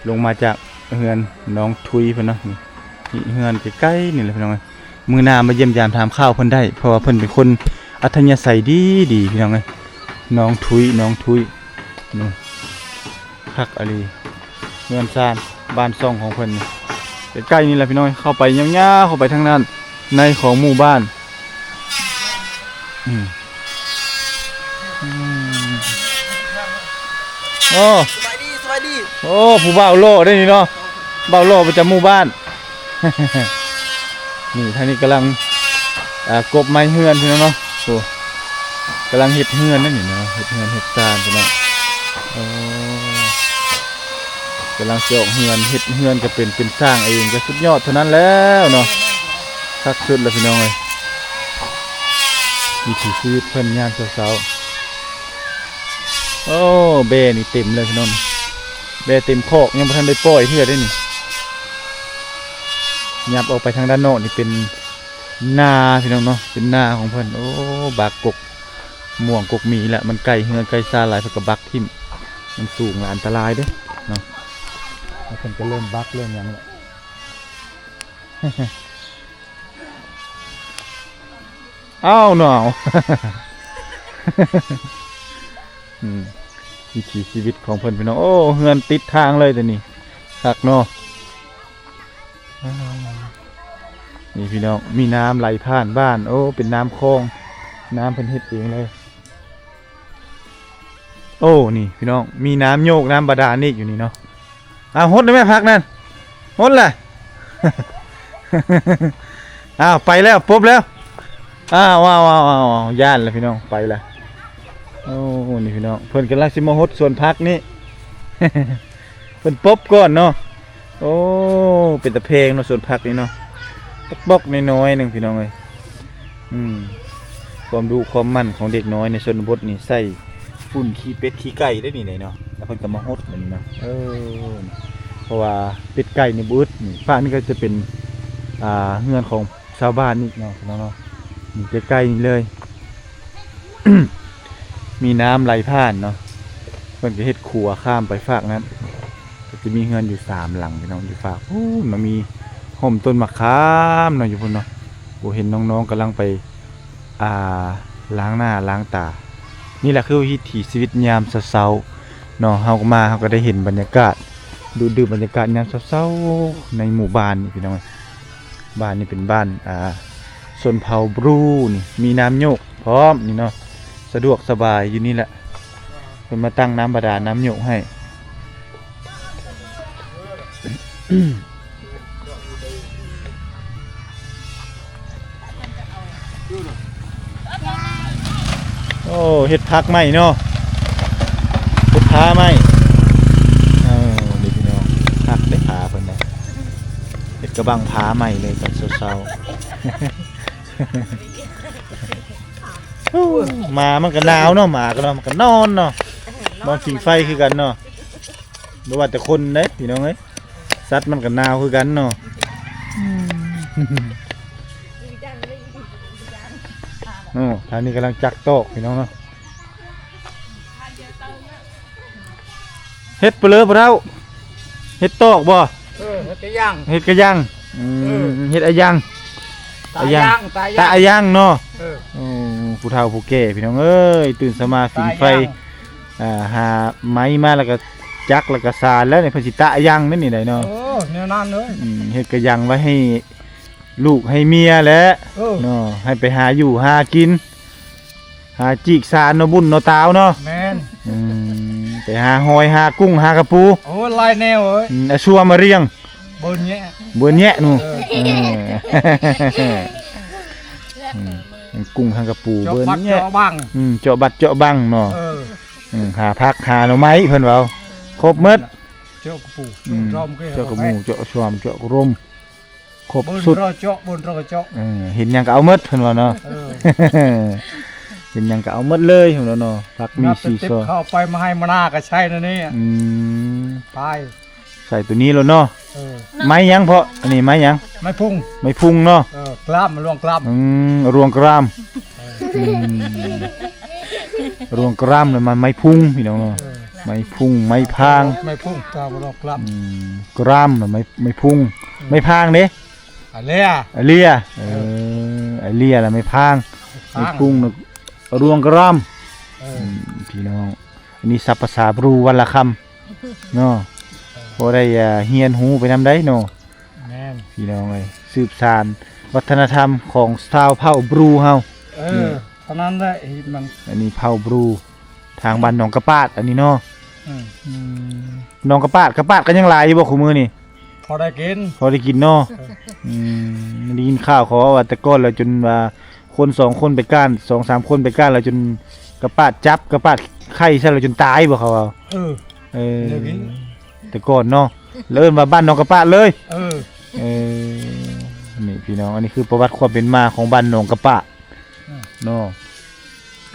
ລົງມາຈາກເຮືອນນ້ອງທຸຍເພິ່ນເນາະ ນີ້ເຮືອນໃກ້ໆນີ້ແຫຼະພີ່ນ້ອງເອີຍ ມື້ໜ້າມາຢ້ຽມຢາມຖາມຂ່າວເພິ່ນໄດ້ ເພາະວ່າເພິ່ນເປັນຄົນອັດທະຍາໄສດີໆ ພີ່ນ້ອງເອີຍ ນ້ອງທຸຍ ນ້ອງທຸຍ ນີ້ ຄັກອີ່ຫຼີ ເຮືອນຊານບ້ານຊ່ອງຂອງເພິ່ນນີ້ ໃກ້ໆນີ້ແຫຼະພີ່ນ້ອງ ເຂົ້າໄປຍາວໆ ເຂົ້າໄປທາງດ້ານໃນຂອງໝູ່ບ້ານ ອືມ ອືມ ໂອ້ ສະບາຍດີ ສະບາຍດີ ໂອ້ ຜູ້ບ່າວຫຼໍ່ເດ້ນີ້ເນາະ ບ່າວຫຼໍ່ປະຈຳໝູ່ບ້ານ ນີ້ ທາງນີ້ກຳລັງ ອ່າ ກົບໄມ້ເຮືອນພີ່ນ້ອງເນາະ ໂອ້ ກຳລັງເຮັດເຮືອນນັ້ນນີ້ເນາະ ເຮັດເຮືອນເຮັດຊານພີ່ນ້ອງ ໂອ້ ກຳລັງຊິອອກເຮືອນ ເຮັດເຮືອນກໍເປັນ ເປັນສ້າງເອງ ກໍສຸດຍອດເທົ່ານັ້ນແລ້ວເນາະ ຄັກສຸດແລ້ວພີ່ນ້ອງເອີຍ ວິຖີຊີວິດເພິ່ນຍາມເຊົ້າໆ ໂອ້ ແບ້ນີ້ເຕັມເລີຍພີ່ນ້ອງ ແບ້ເຕັມຄອກ ຍັງບໍ່ທັນໄດ້ປ່ອຍເທື່ອເດ້ນີ້ ຍັບອອກໄປທາງດ້ານນອກນີ້ເປັນ ນາພີ່ນ້ອງເນາະ ເປັນນາຂອງເພິ່ນ ໂອ້ ບັກກົກມ່ວງກົກໝີແຫຼະ ມັນໃກ້ເຮືອນໃກ້ຊານຫຼາຍ ເພິ່ນກໍບັກຖິ້ມ ມັນສູງແລະອັນຕະລາຍເດ້ເນາະ ແລ້ວເພິ່ນກໍເລີ່ມບັກເລີ່ມຫຍັງແຫຼະ ອ້າວ ໜາວ ອືມ ວິຖີຊີວິດຂອງເພິ່ນພີ່ນ້ອງ ໂອ້ ເຮືອນຕິດທາງເລີຍໂຕນີ້ ຄັກເນາະ ນີ້ພີ່ນ້ອງ ມີນ້ຳໄຫຼຜ່ານບ້ານ ໂອ້ ເປັນນ້ຳຄອງ ນ້ຳເພິ່ນເຮັດເອງເລີຍ ໂອ້ ນີ້ພີ່ນ້ອງ ມີນ້ຳໂຍກ ນ້ຳບາດານອີກຢູ່ນີ້ເນາະ ອ້າວ ຫົດແລ້ວແມ່ ຜັກນັ້ນ ຫົດແລ້ວ ອ້າວ ໄປແລ້ວ ປົບແລ້ວ ອ້າວ ອ້າວ ຢ້ານແລ້ວພີ່ນ້ອງ ໄປແລ້ວ ໂອ້ ນີ້ພີ່ນ້ອງ ເພິ່ນກຳລັງຊິມາຫົດສວນຜັກນີ້ ເພິ່ນປົບກ່ອນເນາະ ໂອ້ ເປັນຕາແພງເນາະ ສວນຜັກນີ້ເນາະ ປັກໆນ້ອຍໆໜຶ່ງພີ່ນ້ອງເອີຍ ອືມ ຄວາມດຸຄວາມໝັ່ນຂອງເດັກນ້ອຍໃນຊົນນະບົດນີ້ ໃສ່ຝຸ່ນຂີ້ເປັດຂີ້ໄກ່ໄດ້ນີ້ເນາະ ແລ້ວເພິ່ນກໍມາຫົດແບບນີ້ເນາະ ເອີ ເພາະວ່າເປັດໄກ່ນີ້ບໍ່ອຶດ ນີ້ ຟາກນີ້ກໍຈະເປັນ ອ່າ ເຮືອນຂອງຊາວບ້ານນີ້ເນາະ ພີ່ນ້ອງເນາະ ນີ້ໃກ້ໆນີ້ເລີຍ ມີນ້ຳໄຫຼຜ່ານເນາະ ເພິ່ນກໍເຮັດຂົວຂ້າມໄປຟາກນັ້ນ ກໍຈະມີເຮືອນຢູ່ສາມຫຼັງພີ່ນ້ອງ ຢູ່ຟາກພຸ້ນ ມັນມີຮົ່ມຕົ້ນໝາກຂາມເນາະ ຢູ່ພຸ້ນເນາະ ໂອ້ ເຫັນນ້ອງໆກຳລັງໄປ ອ່າ ລ້າງໜ້າລ້າງຕາ ນີ້ແຫຼະຄືວິຖີຊີວິດຍາມເຊົ້າໆເນາະ ເຮົາກໍມາ ເຮົາກໍໄດ້ເຫັນບັນຍາກາດ ດູດດື່ມບັນຍາກາດຍາມເຊົ້າໆໃນໝູ່ບ້ານນີ້ພີ່ນ້ອງ ບ້ານນີ້ເປັນບ້ານ ອ່າ ຊົນເຜົ່າບຣູນີ້ ມີນ້ຳໂຍກພ້ອມນີ້ເນາະ ສ ສະດວກສະບາຍຢູ່ນີ້ແຫຼະ ເພິ່ນມາຕັ້ງນ້ຳບາດານ ນ້ຳໂຍກໃຫ້. ໂອ້ ເຮັດພັກໃໝ່ເນາະ ເຮັດຜາໃໝ່. ເອີ ນີ້ພີ່ນ້ອງ ພັກເດ້ຜາເພິ່ນນະ ເຮັດກະບັງຜາໃໝ່ເລີຍຕອນເຊົ້າໆ. ໂອ້ ໝາມັນກະໜາວເນາະ ໝາກະເນາະ ມັນກະນອນເນາະ ນອນຜິງໄຟຄືກັນເນາະ. ບໍ່ວ່າແຕ່ຄົນເດ້ພີ່ນ້ອງເອີຍ ສັດມັນກະໜາວຄືກັນເນາະ. ໂອ້ ທາງນີ້ກຳລັງຈັກຕອກພີ່ນ້ອງເນາະ. ເຮັດປະເລີພໍ່ເຖົ້າ ເຮັດຕອກບໍ່? ເອີ ເຮັດກະຍັງ ເຮັດກະຍັງ. ອືມ ເອີ ເຮັດອາຍັງ ຕາອາຍັງ ຕາອາຍັງເນາະ. ເອີ ໂອ້ ຜູ້ເຖົ້າຜູ້ແກ່ພີ່ນ້ອງເອີຍ ຕື່ນສະມາຜິງໄຟ ຕາອາຍັງ ອ່າ ຫາໄມ້ມາແລ້ວກະຈັກແລ້ວກະສານແລ້ວນີ້ ເພິ່ນຊິຕາອາຍັງນັ້ນນີ້ໄດ໋ເນາະ. ໂອ້ ແນວນັ້ນເລີຍ. ອືມ ເຮັດກະຍັງໄວ້ໃຫ້ລູກໃຫ້ເມຍແຫຼະ ເອີ ເນາະ ໃຫ້ໄປຫາຢູ່ຫາກິນ ຫາຈີກສານເນາະ ບຸນເນາະຕາວເນາະ. ແມ່ນ. ອືມ ໄປຫາຫອຍ ຫາກຸ້ງ ຫາກະປູ. ໂອ້ ຫຼາຍແນວເອີຍ. ອືມ ອາຊວມອາລຽງ ເບິ່ນແຍະ ເບິ່ນແຍະໜູ. ເອີ ເອີ ອືມ ກຸ້ງ ຫາກະປູ ເຈາະບັດ ເບິ່ນແຍະ ເຈາະບັງ. ອືມ ເຈາະບັດເຈາະບັງເນາະ. ເອີ ອືມ ຫາຜັກຫາໜໍ່ໄມ້ເພິ່ນເວົ້າ ຄົບໝົດ. ເຈາະກະປູ ອືມ ເຈາະກະໝູ ເຈາະຊວມ ເຈາະກະລົມ ຄົບສຸດ. ເບິ່ນເຈາະ ເບິ່ນເຈາະ. ເອີ ເຫັນຫຍັງກະເອົາໝົດເພິ່ນວ່າເນາະ. ເອີ ເຫັນຫຍັງກະເອົາໝົດເລີຍເພິ່ນວ່າເນາະ. ຜັກມີສີຊອງ ເຂົ້າໄປມາໃຫ້ມານາກະໃຊ້ແນວນີ້. ອືມ ໄປ ໃສ່ໂຕນີ້ໂລດເນາະ. ເອີ ໄມ້ຫຍັງເພາະ ອັນນີ້ໄມ້ຫຍັງ? ໄມ້ພຸງ ໄມ້ພຸງເນາະ. ເອີ ກລາມ ລວງກລາມ. ອືມ ລວງກລາມ. ເອີ ອືມ ລວງກລາມ ແລ້ວມາໄມ້ພຸງພີ່ນ້ອງເນາະ. ເອີ ໄມ້ພຸງ ໄມ້ພາງ ໄມ້ພຸງ ກລາມ ລວງກລາມ. ອືມ ກລາມ ໄມ້ ໄມ້ພຸງ. ອືມ ໄມ້ພາງເດ້? ອາເລຍ ອາເລຍ. ເອີ ເອີ ອາເລຍ ແລ້ວໄມ້ພາງ ໄມ້ພາງ ໄມ້ພຸງ ລວງກລາມ. ເອີ ອືມ ພີ່ນ້ອງ ອັນນີ້ສັບພາສາບຣູວັນລະຄຳ ເນາະ. ເອີ ພໍໄດ້ ອ່າ ຮຽນຮູ້ໄປນຳໄດ໋ເນາະ. ແມ່ນ ພີ່ນ້ອງເອີຍ ສືບສານວັດທະນະທຳຂອງຊາວເຜົ່າບຣູເຮົາ. ເອີ ນີ້ ເທົ່ານັ້ນແຫຼະ ເຮັດມັນ. ອັນນີ້ເຜົ່າບຣູ ທາງບ້ານໜອງກະປາດ ອັນນີ້ເນາະ. ອືມ ອືມ ໜອງກະປາດ ກະປາດກະຍັງຫຼາຍຢູ່ບໍ່ຄູ່ມື້ນີ້? ພໍໄດ້ກິນ ພໍໄດ້ກິນເນາະ. ເອີ ອືມ ໄດ້ຍິນຂ່າວເຂົາເວົ້າວ່າ ແຕ່ກ່ອນລະຈົນວ່າ ຄົນສອງຄົນໄປກ້ານ ສອງສາມຄົນໄປກ້ານລະຈົນກະປາດຈັບ ກະປາດໄຂ່ໃສ່ລະຈົນຕາຍບໍ່ ເຂົາວ່າ. ເອີ ເອີ ແຕ່ກ່ອນເນາະ ລະເອີ້ນວ່າບ້ານໜອງກະປາດເລີຍ. ເອີ ເອີ ນີ້ພີ່ນ້ອງ ອັນນີ້ຄືປະຫວັດຄວາມເປັນມາຂອງບ້ານໜອງກະປາດ ອືມ ເນາະ.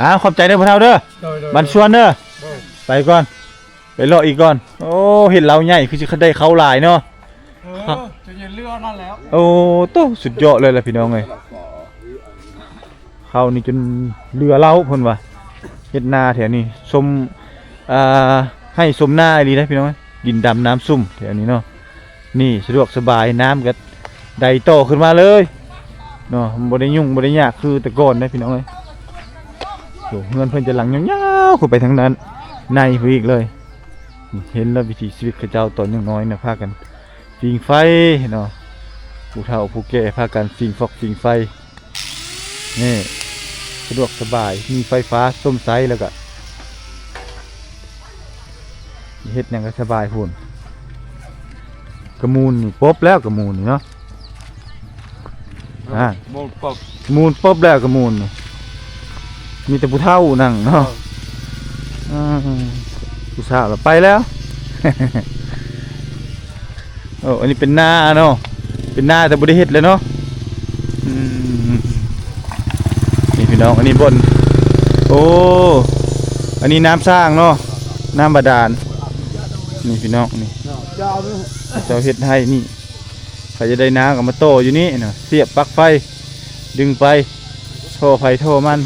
ອ້າວ ຂອບໃຈເດີພໍ່ເຖົ້າເດີ ໂດຍ ໂດຍ ບັນຊວນເດີ ໂດຍ ໄປກ່ອນ ໄປເລາະອີກກ່ອນ. ໂອ້ ເຫັດລາວໃຫຍ່ຄືຊິໄດ້ເຂົ້າຫຼາຍເນາະ. ເອີ ຈະເຢັນເຫຼືອນັ້ນແລ້ວ. ໂອ້ ໂຕ ສຸດຍອດເລີຍລະພີ່ນ້ອງເອີຍ. ເຂົ້ານີ້ຈົນເຫຼືອເຫຼົ້າເພິ່ນວ່າ. ເຮັດນາແຖວນີ້ຊົມ ອ່າ ໄຮ່ຊົມນາອີ່ຫຼີເດ້ພີ່ນ້ອງເອີຍ ດິນດຳນ້ຳຊຸ່ມແຖວນີ້ເນາະ. ນີ້ສະດວກສະບາຍ ນ້ຳກະໄດຕໍ່ຂຶ້ນມາເລີຍເນາະ ບໍ່ໄດ້ຫຍຸ້ງບໍ່ໄດ້ຍາກຄືແຕ່ກ່ອນເດ້ພີ່ນ້ອງເອີຍ. ໂອ້ ເຮືອນເພິ່ນຈະຫຼັງຍາວໆຂຶ້ນໄປທາງດ້ານໃນພຸ້ນອີກເລີຍ. ເຫັນແລ້ວວິຖີຊີວິດເຂົາເຈົ້າຕອນຍັງນ້ອຍນະ ພາກັນ ຝີງໄຟເນາະ ຜູ້ເຖົ້າຜູ້ແກ່ພາກັນຝີງຟອກຝີງໄຟ. ນີ້ ສະດວກສະບາຍ ມີໄຟຟ້າຊົມໃຊ້ ແລ້ວກະເຮັດຫຍັງກະສະບາຍພຸ້ນ. ກະມູນນີ້ປົບແລ້ວ ກະມູນນີ້ເນາະ. ອ່າ ມູນປົບ ມູນປົບແລ້ວກະມູນນີ້ ມີແຕ່ຜູ້ເຖົ້ານັ່ງເນາະ. ເອີ ອ່າ ຜູ້ສາວລະໄປແລ້ວ. ໂອ້ ອັນນີ້ເປັນນາເນາະ ເປັນນາແຕ່ບໍ່ໄດ້ເຮັດແລ້ວເນາະ. ອືມ ນີ້ພີ່ນ້ອງ ອັນນີ້ບ່ອນ ໂອ້ ອັນນີ້ນ້ຳສ້າງເນາະ ນ້ຳບາດານ. ນີ້ພີ່ນ້ອງ ນີ້ເຈົ້າເຮັດໃຫ້ນີ້ ໃຜຈະໄດ້ນາກະມາຕໍ່ຢູ່ນີ້ເນາະ ສຽບປັກໄຟ ດຶງໄປ ທໍ່ໃຜທໍ່ມັນ.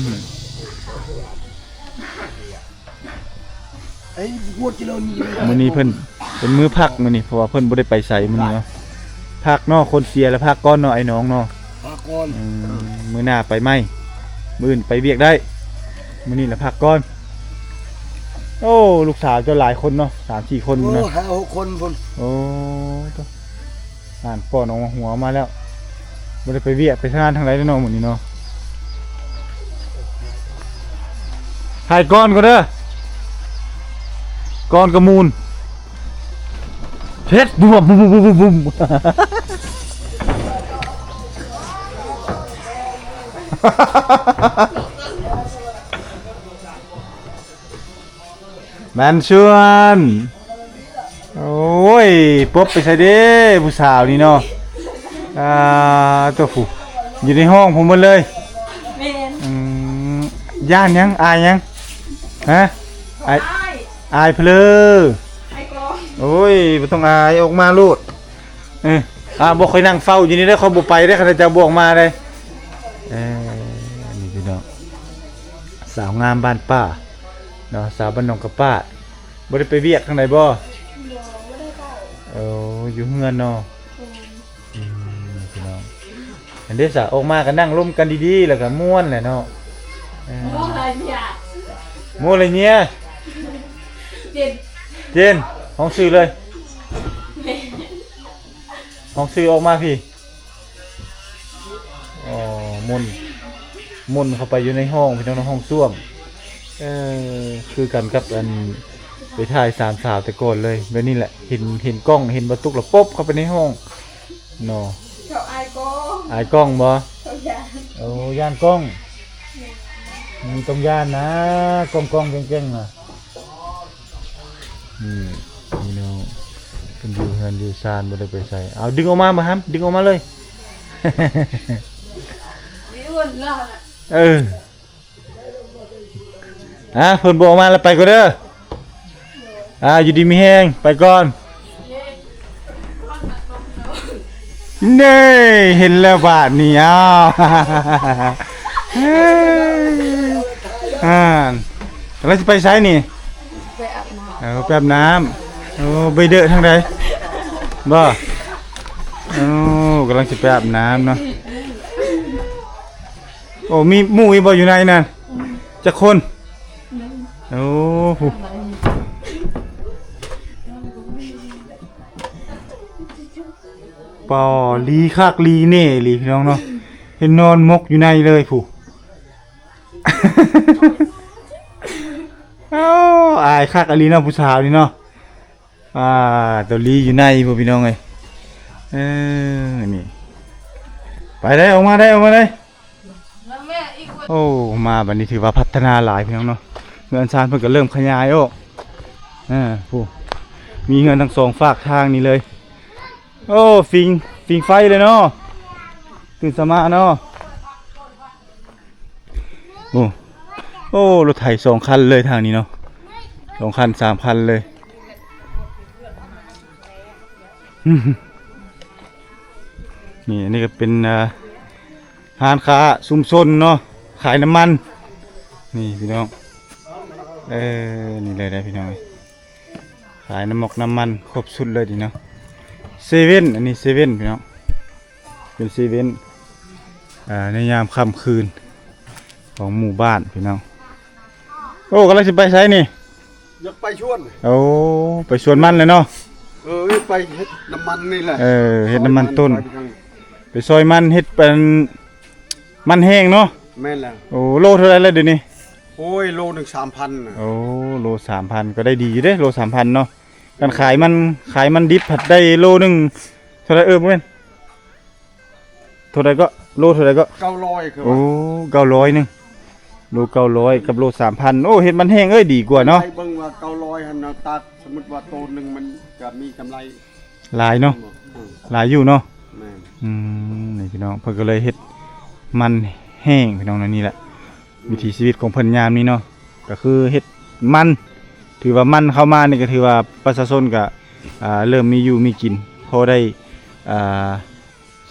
ມື້ນີ້ເພິ່ນເປັນມື້ພັກມື້ນີ້ ເພາະວ່າເພິ່ນບໍ່ໄດ້ໄປໃສມື້ນີ້ເນາະ. ພັກເນາະ ຄົນເສຍລະພັກກ່ອນເນາະ ໄອ້ນ້ອງເນາະ ພັກກ່ອນ. ອືມ ມື້ໜ້າໄປໃໝ່ ມື້ອື່ນໄປວຽກໄດ້ ມື້ນີ້ລະພັກກ່ອນ. ໂອ້ ລູກສາວເຈົ້າຫຼາຍຄົນເນາະ ສາມສີ່ຄົນເນາະ. ໂອ້ ຫ້າຫົກຄົນພຸ້ນ. ໂອ້ ໂຕ ອ່ານປ້ອນອອກມາຫົວມາແລ້ວ ບໍ່ໄດ້ໄປວຽກໄປງານທາງໃດເລີຍເນາະມື້ນີ້ເນາະ. ຖ່າຍກ່ອນກ່ອນເດີ ກ່ອນກະມູນ ເຮັດບວມ ບຸມ ບຸມ ບຸມ ບຸມ ບຸມ. ແມ່ນຊວນ ໂອ້ຍ ປົບໄປໃສເດ້ ຜູ້ສາວນີ້ເນາະ. ອ່າ ຕົວຜູ້ ຢູ່ໃນຫ້ອງພຸ້ນໝົດເລີຍ. ແມ່ນ. ອືມ ຢ້ານຫຍັງ? ອາຍຫຍັງ? ຮະ? ອາຍ ອາຍເພີ້. ໂອ້ຍ ບໍ່ຕ້ອງອາຍ ອອກມາໂລດ. ເອີ ອ່າ ບໍ່ ຂ້ອຍນັ່ງເຝົ້າຢູ່ນີ້ເດີ ຂ້ອຍບໍ່ໄປເດີ ຄັນເຈົ້າບໍ່ອອກມາເດ້. ເອີ ນີ້ພີ່ນ້ອງ ສາວງາມບ້ານປ່າເນາະ ສາວບ້ານໜອງກະປາດ. ບໍ່ໄດ້ໄປວຽກທາງໃດບໍ່? ບໍ່ ບໍ່ໄດ້ໄປ. ໂອ້ ຢູ່ເຮືອນເນາະ. ແມ່ນ. ອືມ ພີ່ນ້ອງ ອັນເດສະ ອອກມາກໍນັ່ງລົມກັນດີໆ ແລ້ວກໍມ່ວນແຫຼະເນາະ. ເອີ ໂມລະເນຍ ໂມລະເນຍ ເຈນ ເຈນ ຮ້ອງຊື່ເລີຍ. ແມ່ນ. ຮ້ອງຊື່ອອກມາພີ້. ອໍ ໝົນ ໝົນເຂົ້າໄປຢູ່ໃນຫ້ອງ ພີ່ນ້ອງເນາະ ຫ້ອງສ້ວມ. ເອີ ຄືກັນກັບອັນໄປຖ່າຍສາມສາວແຕ່ກ່ອນເລີຍ ແບບນີ້ແຫຼະ ເຫັນ ເຫັນກ້ອງ ເຫັນບ່າວຕຸກລະປົບເຂົ້າໄປໃນຫ້ອງເນາະ. ເຂົາອາຍກ້ອງ ອາຍກ້ອງບໍ່? ເຂົາຢ້ານ. ໂອ້ ຢ້ານກ້ອງ. ແມ່ນ. ອືມ ຕ້ອງຢ້ານນະ ກ້ອງໆ ແກ້ງໆ ນະ. ນີ້ພີ່ນ້ອງ ເພິ່ນຢູ່ເຮືອນຢູ່ຊານ ບໍ່ໄດ້ໄປໃສ. ເອົາ ດຶງອອກມາ ບໍ່ຫຳ ດຶງອອກມາເລີຍ. ເອີ ອ່າ ເພິ່ນບໍ່ອອກມາແລ້ວ ໄປກ່ອນເດີ. ອ່າ ຢູ່ດີມີແຮງ ໄປກ່ອນ. ເນ່ ເຫັນແລ້ວບາດນີ້. ອ້າວ ອ່າ ແລ້ວຊິໄປໃສນີ້? ໄປອາບນ້ຳ. ເອີ ໄປອາບນ້ຳ. ໂອ້ ໄປເດີທາງໃດ? ບໍ່ ໂອ້ ກຳລັງຊິໄປອາບນ້ຳເນາະ. ໂອ້ ມີໝູ່ອີກບໍ່ຢູ່ໃນນັ້ນ? ຈັກຄົນ? ໂອ້ ປໍ ລີຄັກລີແນ່ອີ່ຫຼີ ພີ່ນ້ອງເນາະ. ເຫັນນອນໝົກຢູ່ໃນເລີຍຜູ້. ເອົ້າ ອາຍຄັກອີ່ຫຼີເນາະ ຜູ້ສາວນີ້ເນາະ. ອ່າ ໂຕລີຢູ່ໃນພຸ້ນ ພີ່ນ້ອງເອີຍ. ເອີ ນີ້ ໄປໄດ້ ອອກມາໄດ້ ອອກມາໄດ້. ໂອ້ ມາບັດນີ້ຖືວ່າພັດທະນາຫຼາຍ ພີ່ນ້ອງເນາະ. ເຮືອນຊານເພິ່ນກໍເລີ່ມຂະຫຍາຍອອກ. ເອີ ຜູ້ ມີເຮືອນທັງສອງຟາກທາງນີ້ເລີຍ. ໂອ້ ຟິງ ຟິງໄຟເລີຍເນາະ ຕື່ນສະມາເນາະ. ໂອ້ ໂອ້ ລົດໄຖສອງຄັນເລີຍທາງນີ້ເນາະ ສອງຄັນສາມຄັນເລີຍ. ນີ້ ອັນນີ້ກໍເປັນ ອ່າ ຮ້ານຄ້າຊຸມຊົນເນາະ ຂາຍນ້ຳມັນ. ນີ້ພີ່ນ້ອງ ເອີ ນີ້ເລີຍເດ້ພີ່ນ້ອງ ຂາຍນ້ຳມັນ ນ້ຳມັນຄົບຊຸດເລີຍນີ້ເນາະ. ເຊເວັ່ນ ອັນນີ້ເຊເວັ່ນ ພີ່ນ້ອງ ເປັນເຊເວັ່ນ ອ່າ ໃນຍາມຄ່ຳຄືນຂອງໝູ່ບ້ານ ພີ່ນ້ອງ. ໂອ້ ກຳລັງຊິໄປໃສນີ້? ຢາກໄປສວນ. ໂອ້ ໄປສວນມັນແຫຼະເນາະ. ເອີ ໄປເຮັດນ້ຳມັນນີ້ແຫຼະ. ເອີ ເຮັດນ້ຳມັນຕົ້ນ ໄປຊອຍມັນ ເຮັດເປັນມັນແຫ້ງເນາະ. ແມ່ນແລ້ວ. ໂອ້ ໂລເທົ່າໃດລະດຽວນີ້? ໂອ້ຍ ໂລໜຶ່ງສາມພັນນະ. ໂອ້ ໂລສາມພັນ ກໍໄດ້ດີຢູ່ເດ້ ໂລສາມພັນເນາະ. ຄັນຂາຍມັນ ຂາຍມັນດິບພັດໄດ້ໂລໜຶ່ງເທົ່າໃດ? ເອີ ບໍ່ແມ່ນ ເທົ່າໃດເກາະ? ໂລເທົ່າໃດເກາະ? ເກົ້າຮ້ອຍຄືວ່າ. ໂອ້ ເກົ້າຮ້ອຍໜຶ່ງ ໂລເກົ້າຮ້ອຍກັບໂລສາມພັນ. ໂອ້ ເຮັດມັນແຫ້ງເອີຍ ດີກວ່າເນາະ. ໄປເບິ່ງວ່າເກົ້າຮ້ອຍຫັ້ນນະ ຕັດ ສົມມຸດວ່າໂຕໜຶ່ງມັນຈະມີກຳໄລຫຼາຍເນາະ. ອືມ ຫຼາຍຢູ່ເນາະ. ແມ່ນ. ອືມ ນີ້ພີ່ນ້ອງ ເພິ່ນກໍເລີຍເຮັດມັນແຫ້ງ ພີ່ນ້ອງເນາະ. ນີ້ແຫຼະ ວິຖີຊີວິດຂອງເພິ່ນຍາມນີ້ເນາະ ກໍຄືເຮັດມັນ ຖືວ່າມັນເຂົ້າມານີ້ ກໍຖືວ່າປະຊາຊົນກໍ ອ່າ ເລີ່ມມີຢູ່ມີກິນ ພໍໄດ້ ອ່າ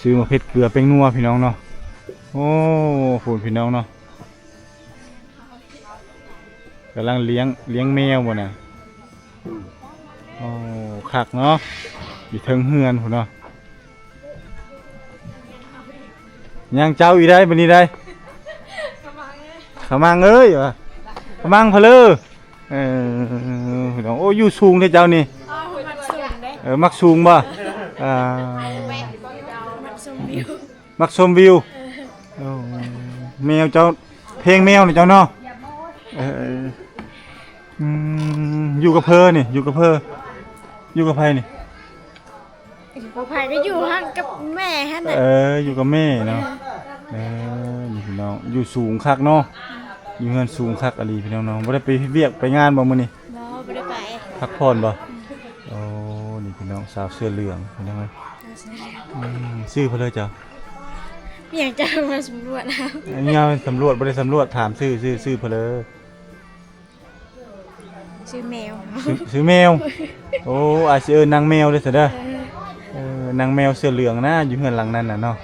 ຊື້ໝາກເຜັດເກືອແປ້ງນົວ ພີ່ນ້ອງເນາະ. ໂອ້ ພຸ້ນ ພີ່ນ້ອງເນາະ ກຳລັງລ້ຽງ ລ້ຽງແມວບໍ່ນະ? ໂອ້ ຄັກເນາະ ຢູ່ເທິງເຮືອນພຸ້ນເນາະ. ຍັງເຈົ້າອີກໄດ໋ ບັດນີ້ໄດ໋. ຂະມັງເອີຍ ຂະມັງເອີຍວ່າ ຂະມັງພະເລີ. ເອີ ໂອ້ ຢູ່ສູງເດ້ເຈົ້ານີ້. ມັກສູງເດ້. ເອີ ມັກສູງບໍ່? ອ່າ ມັກຊົມວິວ ມັກຊົມວິວ. ເອີ ໂອ້ ແມວເຈົ້າ ແພງແມວນະເຈົ້າເນາະ. ເອີ ອືມ ຢູ່ກັບໃຜນີ້? ຢູ່ກັບໃຜ? ຢູ່ກັບໃຜນີ້? ຢູ່ກັບໃຜ ກໍຢູ່ຫັ້ນກັບແມ່ຫັ້ນແຫຼະ. ເອີ ຢູ່ກັບແມ່ເນາະ. ເອີ ນີ້ພີ່ນ້ອງ ຢູ່ສູງຄັກເນາະ. ຢູ່ເຮືອນສູງຄັກອີ່ຫຼີພີ່ນ້ອງເນາະ. ບໍ່ໄດ້ໄປວຽກໄປງານບໍ່ມື້ນີ້? ບໍ່ ບໍ່ໄດ້ໄປ. ພັກຜ່ອນບໍ່? ໂອ້ ນີ້ພີ່ນ້ອງ ສາວເສື້ອເຫຼືອງພີ່ນ້ອງເອີຍ. ອືມ ຊື່ເພິ່ນເລີຍເຈົ້າ? ມີຫຍັງເຈົ້າມາສຳຫຼວດ? ອັນນີ້ເຮົາສຳຫຼວດ ບໍ່ໄດ້ສຳຫຼວດ ຖາມຊື່ ຊື່ ຊື່ເພິ່ນເລີຍ? ຊື່ແມວ. ຊື່ ຊື່ແມວ. ໂອ້ ອາດຊິເອີ້ນນາງແມວເດີ້ຊະເດີ້. ເອີ ເອີ ນາງແມວເສື້ອເຫຼືອງນະ ຢູ່ເຮືອນຫຼັງນັ້ນນະເນາະ.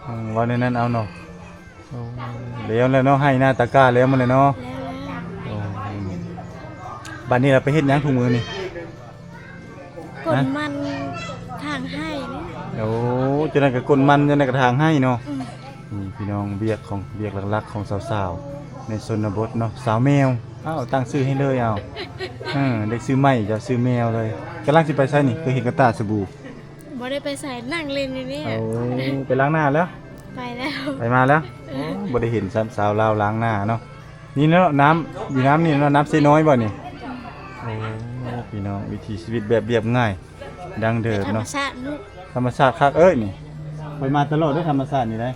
ອືມ ເອີ ເວົ້າແນວນັ້ນເອົາເນາະ. ໂອ້ ແລ້ວແຫຼະເນາະ ໄຮ່ນາຕາກ້າແລ້ວໝົດແລ້ວເນາະ. ແລ້ວ ໂອ້ ບັດນີ້ລະໄປເຮັດຫຍັງທຸກມື້ນີ້? ກົນມັນ ຖາງໄຮ່ນີ້. ໂອ້ ຈັ່ງໃດກໍກົນມັນ ຈັ່ງໃດກໍຖາງໄຮ່ເນາະ. ອືມ ນີ້ພີ່ນ້ອງ ວຽກຂອງ ວຽກຫຼັກໆຂອງສາວໆໃນຊົນນະບົດເນາະ. ສາວແມວ. ອ້າວ ຕັ້ງຊື່ໃຫ້ເລີຍ ເອົາ. ເອີ ໄດ້ຊື່ໃໝ່ ເຈົ້າຊື່ແມວເລີຍ. ກຳລັງຊິໄປໃສນີ້? ຄືເຫັນກະຕ່າສະບູ. ບໍ່ໄດ້ໄປໃສ ນັ່ງຫຼິ້ນຢູ່ນີ້. ໂອ້ ໄປລ້າງໜ້າແລ້ວ? ໄປແລ້ວ. ໄປມາແລ້ວ? ເອີ ໂອ້ ບໍ່ໄດ້ເຫັນຊ້ຳ ສາວລາວລ້າງໜ້າເນາະ. ນີ້ເນາະ ນ້ຳ ຢູ່ນ້ຳນີ້ເນາະ ນ້ຳເຊນ້ອຍບໍ່ນີ້? ໂອ້ ພີ່ນ້ອງ ວິຖີຊີວິດແບບລຽບງ່າຍ ດັ້ງເດີມເນາະ. ທຳມະຊາດເນາະ ທຳມະຊາດຄັກເອີຍນີ້. ຂ້ອຍມາຕະຫຼອດເດີ້ ທຳມະຊາດນີ້ໄດ໋.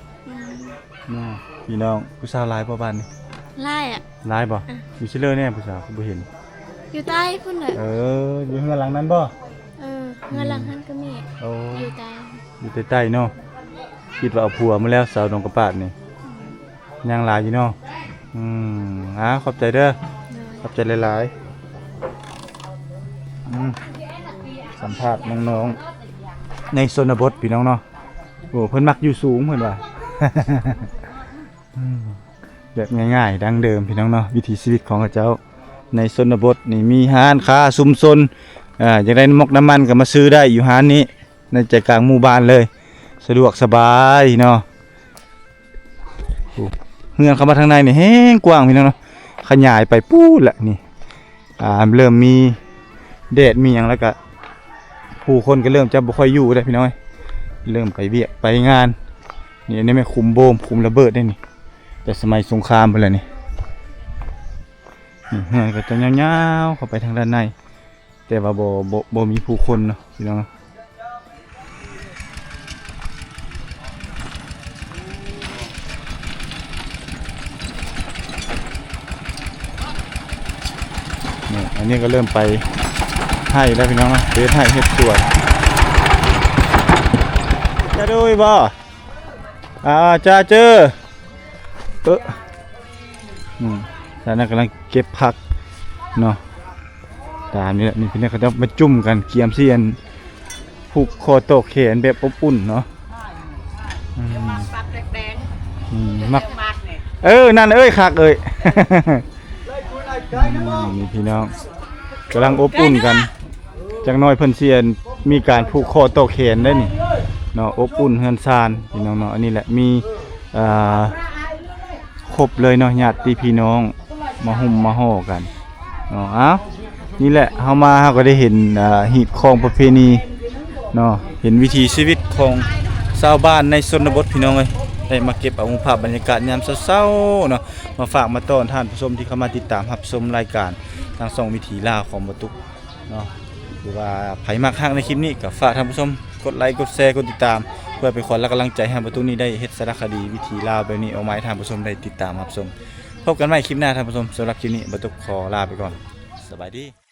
ອືມ ເນາະ ພີ່ນ້ອງ ຜູ້ສາວຫຼາຍບໍ່ບ້ານນີ້? ຫຼາຍອະ. ຫຼາຍບໍ່? ເອີ ຢູ່ໃສແດ່ຜູ້ສາວ ຄືບໍ່ເຫັນ? ຢູ່ໃຕ້ພຸ້ນແຫຼະ. ເອີ ຢູ່ເຮືອນຫຼັງນັ້ນບໍ່? ເອີ ເຮືອນຫຼັງຫັ້ນກໍມີ. ໂອ້ ຢູ່ໃຕ້ ຢູ່ໃຕ້ໆເນາະ. ຄິດວ່າເອົາຜົວມາແລ້ວ ສາວໜອງກະປາດນີ້. ອືມ ຍັງຫຼາຍຢູ່ເນາະ. ອືມ ອ່າ ຂອບໃຈເດີ້. ໂດຍ ຂອບໃຈຫຼາຍໆ. ອືມ ສຳພາດນ້ອງໆໃນຊົນນະບົດ ພີ່ນ້ອງເນາະ. ໂອ້ ເພິ່ນມັກຢູ່ສູງ ເພິ່ນວ່າ. ອືມ ແບບງ່າຍໆ ດັ້ງເດີມ ພີ່ນ້ອງເນາະ. ວິຖີຊີວິດຂອງເຂົາເຈົ້າໃນຊົນນະບົດນີ້ ມີຮ້ານຄ້າຊຸມຊົນ. ເອີ ຢາກໄດ້ນ້ຳມັກນ້ຳມັນກໍມາຊື້ໄດ້ຢູ່ຮ້ານນີ້ ໃນໃຈກາງໝູ່ບ້ານເລີຍ ສະດວກສະບາຍເນາະ. ໂອ້ ເຮືອນເຂົ້າມາທາງໃນນີ້ແຮງກວ້າງ ພີ່ນ້ອງເນາະ. ຂະຫຍາຍໄປປູ້ນລະນີ້. ອ່າ ເລີ່ມມີແດດມີຫຍັງແລ້ວກະ ຜູ້ຄົນກໍເລີ່ມຈະບໍ່ຄ່ອຍຢູ່ແລ້ວ ພີ່ນ້ອງເອີຍ. ເລີ່ມໄປວຽກໄປງານ. ນີ້ ອັນນີ້ແມ່ນຂຸມໂບມ ຂຸມລະເບີດເດ້ນີ້ ແຕ່ສະໄໝສົງຄາມພຸ້ນແຫຼະນີ້. ນີ້ ເຮືອນກໍຈະຍາວໆເຂົ້າໄປທາງດ້ານໃນ ແຕ່ວ່າບໍ່ ບໍ່ ບໍ່ມີຜູ້ຄົນເນາະ ພີ່ນ້ອງ. ນີ້ ອັນນີ້ກໍເລີ່ມໄປໄຮ່ແລ້ວ ພີ່ນ້ອງເນາະ. ເຮັດໄຮ່ເຮັດສວນ. ຈະໂດຍບໍ່? ອ່າ ຈາເຈີ ເອີ ອືມ ຕອນນັ້ນກຳລັງເກັບຜັກເນາະ. ຕາມນີ້ແຫຼະ ນີ້ເພິ່ນເຂົາເຈົ້າມາຈຸ້ມກັນ ກຽມຊິອັນ ຜູກຄໍຕໍ່ແຂນແບບອົບອຸ່ນເນາະ. ອືມ ອືມ ມັກ ເອີ ນັ້ນເອີຍ ຄັກເອີຍ. ອືມ ນີ້ພີ່ນ້ອງ ກຳລັງອົບອຸ່ນກັນ. ຈັກໜ້ອຍເພິ່ນຊິອັນ ມີການຜູກຄໍຕໍ່ແຂນໄດ໋ນີ້ເນາະ. ອົບອຸ່ນເຮືອນຊານ ພີ່ນ້ອງເນາະ. ອັນນີ້ແຫຼະ ມີ ເອີ ຄົບເລີຍເນາະ ຍາດຕິພີ່ນ້ອງມາຫຸ້ມມາຫໍ່ກັນເນາະ. ອ້າວ ນີ້ແຫຼະ ເຮົາມາເຮົາກໍໄດ້ເຫັນ ເອີ ຮີດຄອງປະເພນີເນາະ ເຫັນວິຖີຊີວິດຂອງຊາວບ້ານໃນຊົນນະບົດ ພີ່ນ້ອງເອີຍ. ໄດ້ມາເກັບເອົາຮູບພາບບັນຍາກາດຍາມເຊົ້າໆເນາະ ມາຝາກມາຕ້ອນທ່ານຜູ້ຊົມທີ່ເຂົ້າມາຕິດຕາມຮັບຊົມລາຍການທາງຊ່ອງວິຖີລາວຂອງບໍ່ຕຸກເນາະ. ຫຼືວ່າໃຜມັກຮັກໃນຄລິບນີ້ ກໍຝາກທ່ານຜູ້ຊົມກົດໄລ ກົດແຊ ກົດຕິດຕາມ ເພື່ອເປັນຂວັນ ແລະ ກຳລັງໃຈໃຫ້ບໍ່ຕຸກນີ້ໄດ້ເຮັດສາລະຄະດີວິຖີລາວແບບນີ້ອອກມາໃຫ້ທ່ານຜູ້ຊົມໄດ້ຕິດຕາມຮັບຊົມ. ພົບກັນໃໝ່ຄລິບໜ້າທ່ານຜູ້ຊົມ. ສຳລັບຄລິບນີ້ ບໍ່ຕຸກຂໍລາໄປກ່ອນ. ສະບາຍດີ.